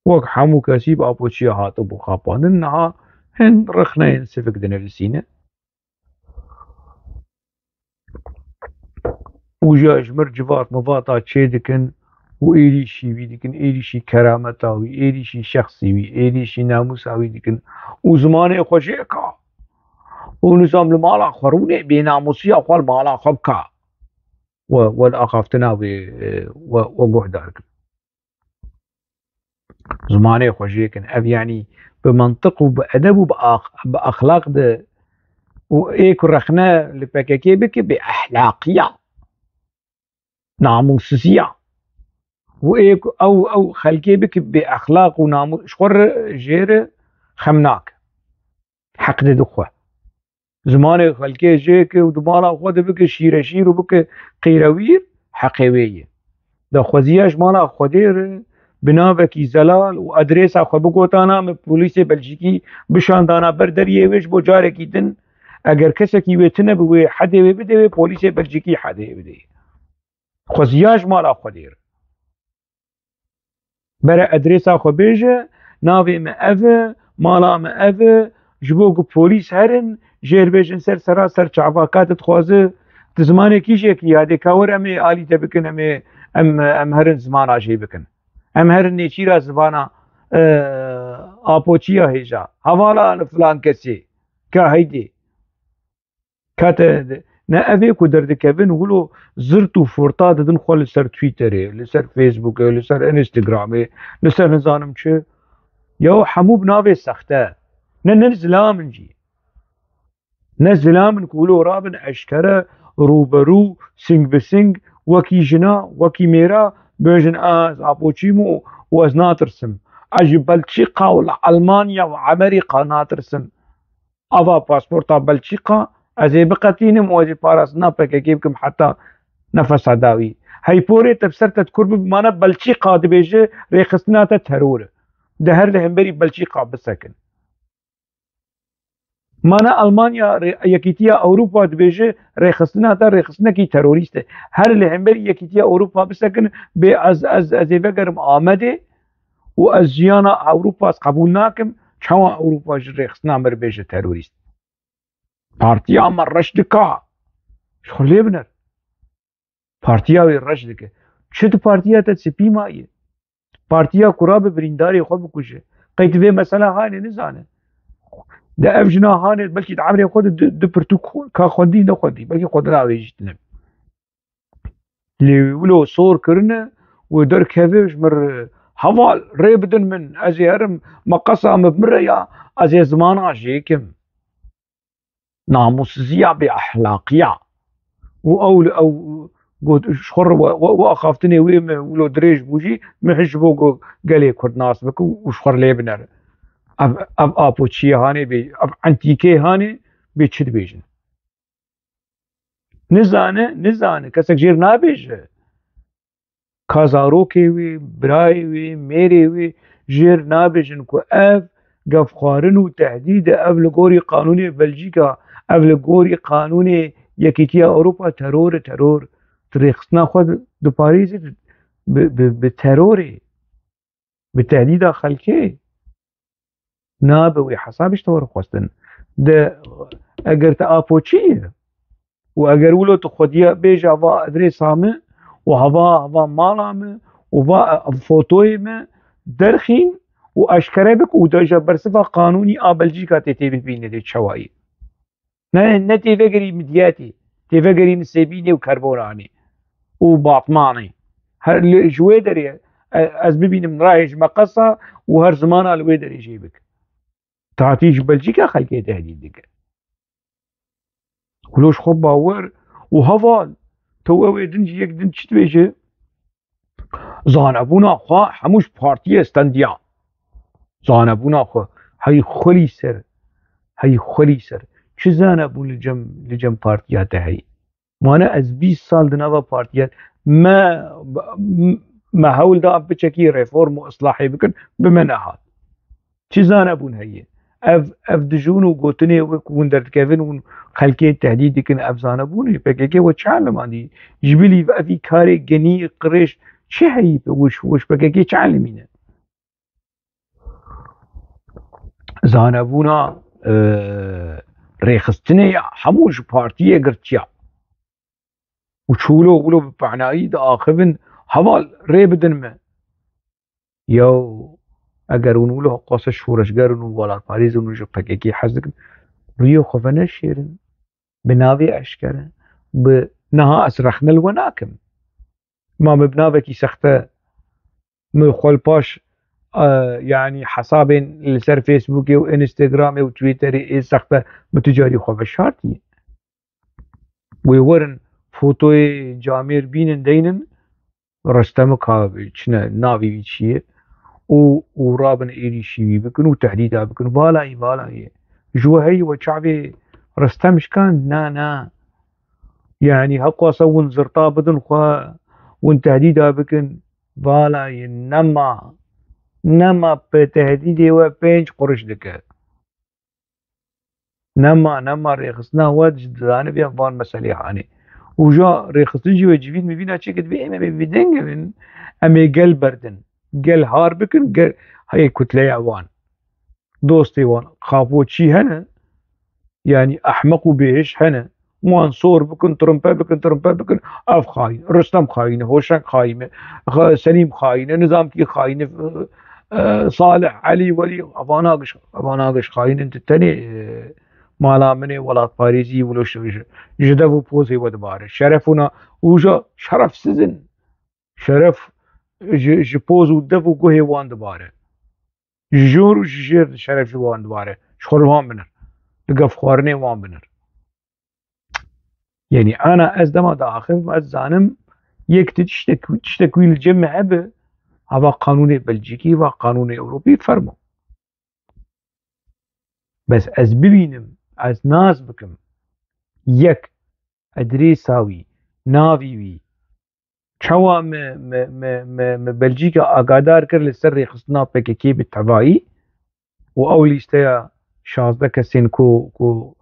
Wek hemû kesî bi Apoçiya hatibû xapandin, niha hin rexneyên sivik dinivîsîne. Û ji ji mir civat mivata çê dikin û êrîşî wî dikin, êrîşî kerameta wî, êrîşî şexsî wî, êrîşî namûsa wî dikin û zimanê xwe jê ka. Û nizam li mala xwe rûnê bênamûsiya xwe li mala xwe bika. We, we li axaftina wê, e, we, we guhdar kin. Zimanê xwe jê kin. Ev, yanî, bi mantiq û bi edeb û bi ax-, bi exlaq de û ê ku rexne li P K K bike, bê exlaqiya, namûsiziya. Û ê ku ew, ew xelkê bike bê exlaq û namû-, ji xwe re jê re xem nake. Heq dide xwe. Zimanê xelkê jê ke û di mala xwe de bike şîreşîr û bike qîrewîr, heqê wê ye. Daxwaziya ji mala Xwedê re bi navekî zelal û adrêsa xwe bigotana me polîsê Belcîkî bişandana ber deriyê wê ji bo carekî din, eger kesekî wê tune bi wê hedê wê bidê wê polîsê Belcîkî hedê wê bidê. Xweziya ji mala Xwedê re. Bere adrêsa xwe bêje, navê me ev e, mala me ev e, ji bo ku polîs herin, jê re bêjin ser sera ser çava ka tu dixwaze, tu zimanê kîjekî ya dê ka were em ê alî te bikin, em ê, em, em herin zimana jê bikin. Em herin nêçîra zivana, e, apoçiya hêja. Hevala li filan kesê. Ka heydê. Kate ne ev ê ku derdikevin wilo zirt û forta didin xwe li ser Twitterê, li ser Facebookê, li ser Instagramê, li ser nizanim çi. Ya hemû bi navê sexte. Ne, ne zilam in jî. Ne zilam in ku wilo rabin eşkere, rûberû, sing bi sing, wekî jina, wekî mêra, bêjin, "Ez Apoçî me û ez natirsim. Ez ji Belçîka û li Elmanya û Amerîka natirsim. Ava pasporta Belçîka, ez ê biqetînim û ez ê parastina P K K bikim heta nefesa dawî." Hey porê te bi ser te dikur bibimane, Belçîka dibêje rêxistina te teror e. De her li hemberî Belçîka bisekin. Mana Almanya, rê-, Yekîtiya Ewropa dibêje rêxistina te rêxistinekî terorîst e. Her li hemberî Yekîtiya Ewropa bisekin, bê ez, ez, ez ê vegerim Amedê û ez jiyana Ewropa ez qebûl nakim, çawa Ewropa ji rêxistina me re bêje terorîst? Partiya me reş dika. Ji xwe lê biner. Partiya wê reş dike. Çi di partiya te spî maye? Partiya ku rabe birîndarê xwe bikuje. Qey tu vê mesela hanê nizane? De ev jina hanê belkî di emrê xwe de du, du pirtûk ka xwendî nexwendî. Belkî xwe dira wê jî tune. Lê wilo sor kirine û derkeve ji mir, "Heval, rê bidin min, ez ê herim, meqesa min bi min re ya, ez ê zimana jêkim." Namûsiziya bêexlaqiya. Û ew li ew got, ji xwe re we, we, we axaftinê wê me wilo dirêj bû jî, min hişt ji bo ku gelê Kurd nas bike û ji xwe re lê binere. Ev, ev Apoçiyê hanê bê, ev entîkê hanê bê çi dibêjin? Nizane, nizane, kesek jêr nabêje. Ka zarokê wê, birayê wê, mêrê wê jêr nabêjin ku ev gefxwarin û tehdîd e, ev li gorî qanûnê Belcîka, ev li gorî qanûnê Yekîtiya Ewropa teror e, teror. Tu rêxistina xwe diparêzî bi, bi, bi terorê, bi tehdîda xelkê. Nabe wê hesabê ji te were xwestin. De eger te Apoçî ye û eger wilo tu xwediya bêje hava adrêsa me û hava, hava mala me û va, e, fotoyê me derxîn û eşkere bik û de ji bersiva qanûnî a Belcîka tê tê bibîne dê çewayî. Ne, ne tê vegerî Midyetê, tê vegerî Nisêbînê û Kerboranê û Batmanê. Her li, ji wê derê, e, ez bibînim rahê ji meqesa û her zimana li wê derê jê bik. Tatî ji Belcîka xelkê tehdîd dike. Wilo ji xwe bawer û heval, tew ew ê din jî yek din çi dibêje? Zanebûna xwe hemû ji partiyê stendiya. Zanebûna xwe, hey xwelî ser, hey xwelî ser. Çi zanebûn li cem, li cem partiya te heyî? Mane ez bîst sal di nava partiya me, me hewl da biçekî reform û islahê bikin, bi me nehat. Çi zanebûn heye? Ev, ev dijûn û gotinê wek hûn derdikevin, hûn xelkê tehdîd dikin, ev zanebûn e? P K K we çi elimandî? Ji bilî evî karê genî, qirêj çi heyî? Wiş, wiş P K K çi elimîne? Zanebûna, e, rêxistinê ya hemû ji partiyê girtiya. Û çûlo wilo bi penayî diaxivin, heval rê bidin me. Yaw, eger hûn wilo qase şoreşger in û welatparêz in û ji P K K hez dikin, rûyê xwe veneşêrin. Bi navê eşkere, bi niha ez rexne li we nakim. Ma min bi navekî sexte, min xwe li paş, e, yanî hesabên li ser Facebookê û Instagramê û Twitterê ê sexte min tu carî xwe veşartiye. Wê werin fotoyê camêr bînin deynin, Restemik ha çine navê wî çi ye û, û rabin êrîşî wî bikin û tehdîda bikin. Valayî, valayî. Ji we heyî we çavê Restem şikand? Na, na. Yanî heqwasa hûn zirta bidin xwe, hûn tehdîda bikin. Valayî nema. Nema bi tehdîdê we pênc quruş dike. Nema, nema rêxistina we ji zanibê van meselê hanê. Û ja rêxistin jî we civîn mivîna çêke dibê em ê vî deng bin, em ê gel berdin. Gel har bikin, gel heye kutleya wan. Dostê wan, xapoçî hene, yanî ehmeq û bêhiş hene. Wan sor bikin, trimpe bikin, trimpe bikin. Ev xayîn, Rustem xayîn e, Hoşeng xayîn e, Xa-, Selîm xayîn e, Nizamkî xayîn e, e, Salih, Elî, Welî, evana giş, evana giş xayîn in, tu tenê, e, mala min ê welatparêzî wilo ji, ji, ji dev û pozê we dibare. Şeref û na-, û ja şerefsiz in. Şeref ji, ji poz û dev û guhê wan dibare. Ji jor û ji jêr şeref ji wan dibare. Ji xwe li wan binir. Li gef xwarinê wan binir. Yanî ana ez dema diaxivim, ez zanim yek tiştek, tiştek wî li cem me hebe, hava qanûnê Belcîkî, va qanûnê Ewropî, fermo. Bes ez bibînim, ez nas bikim, yek, edrêsa wî, navî wî, çawa me, me, me, me, me Belcîka agadar kir li ser rêxistina P K K bi tevayî û ew lîsteya şazdeh kesên ku, ku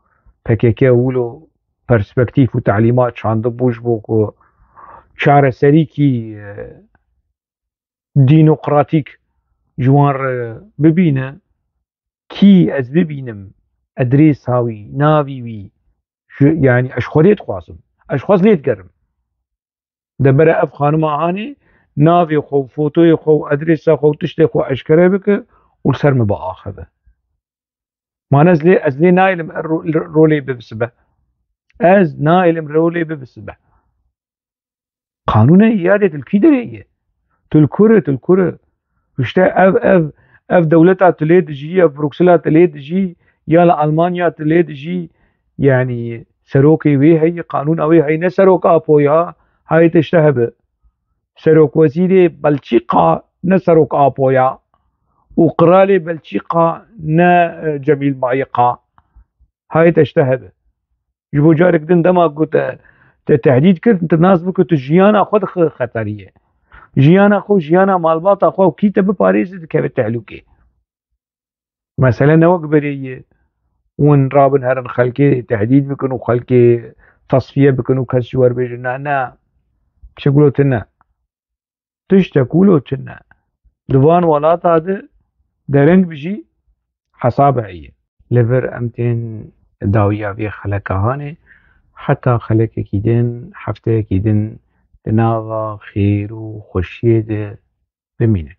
P K K wilo perspektîf û telîmat çandibû ji bo ku çareserîkî, e, demokratîk ji wan re bibîne, kî ez bibînim, edrêsa wî, navî wî, ji, yanî ez ji Xwedê dixwazim. Ez ji xwe lê digerim. De bere ev xanima hanê navê xwe û fotoyê xwe û edrêsa xwe û tiştê xwe eşkere bike û li ser min biaxive. Man ez lê, ez lê naêlim ro-, rolê bibisibe. Ez naêlim rolê bibisibe. Qanûne yadê tu li kî derê ye? Tu li kur e, tu li kur e? Îşte ev, ev, ev dewleta tu lê dijî, ev Bruksela tu lê dijî, ya li Almanya tu lê dijî, yanî serokê wê heye, qanûna wê heye, ne serok Apo ya, hayê te işte hebe. Serokwezîrê Belçîka ne serok Apo ya û qiralê Belçîka ne, e, Cemîl Bayika. Hayê te işte hebe. Ji bo carek din dema ku te, te tehdîd kir, tu nas bike tu jiyana xwe dixi xeteriyê. Jiyana xwe, jiyana malbata xwe û kî te biparêze dikeve tehlûkê. Mesele ne wek berê ye, hûn rabin herin xelkê tehdîd bikin û xelkê tasfiye bikin û kes ji we re bêjin, na, na, tiştek wilo tune. Tiştek wilo tune. Di van welata de dereng bijî, hesaba ye. Li vir em tên dawiya vê xeleka hanê, heta xelekekî din, hefteyekî din di nava xêr û xweşiyê de bimînin.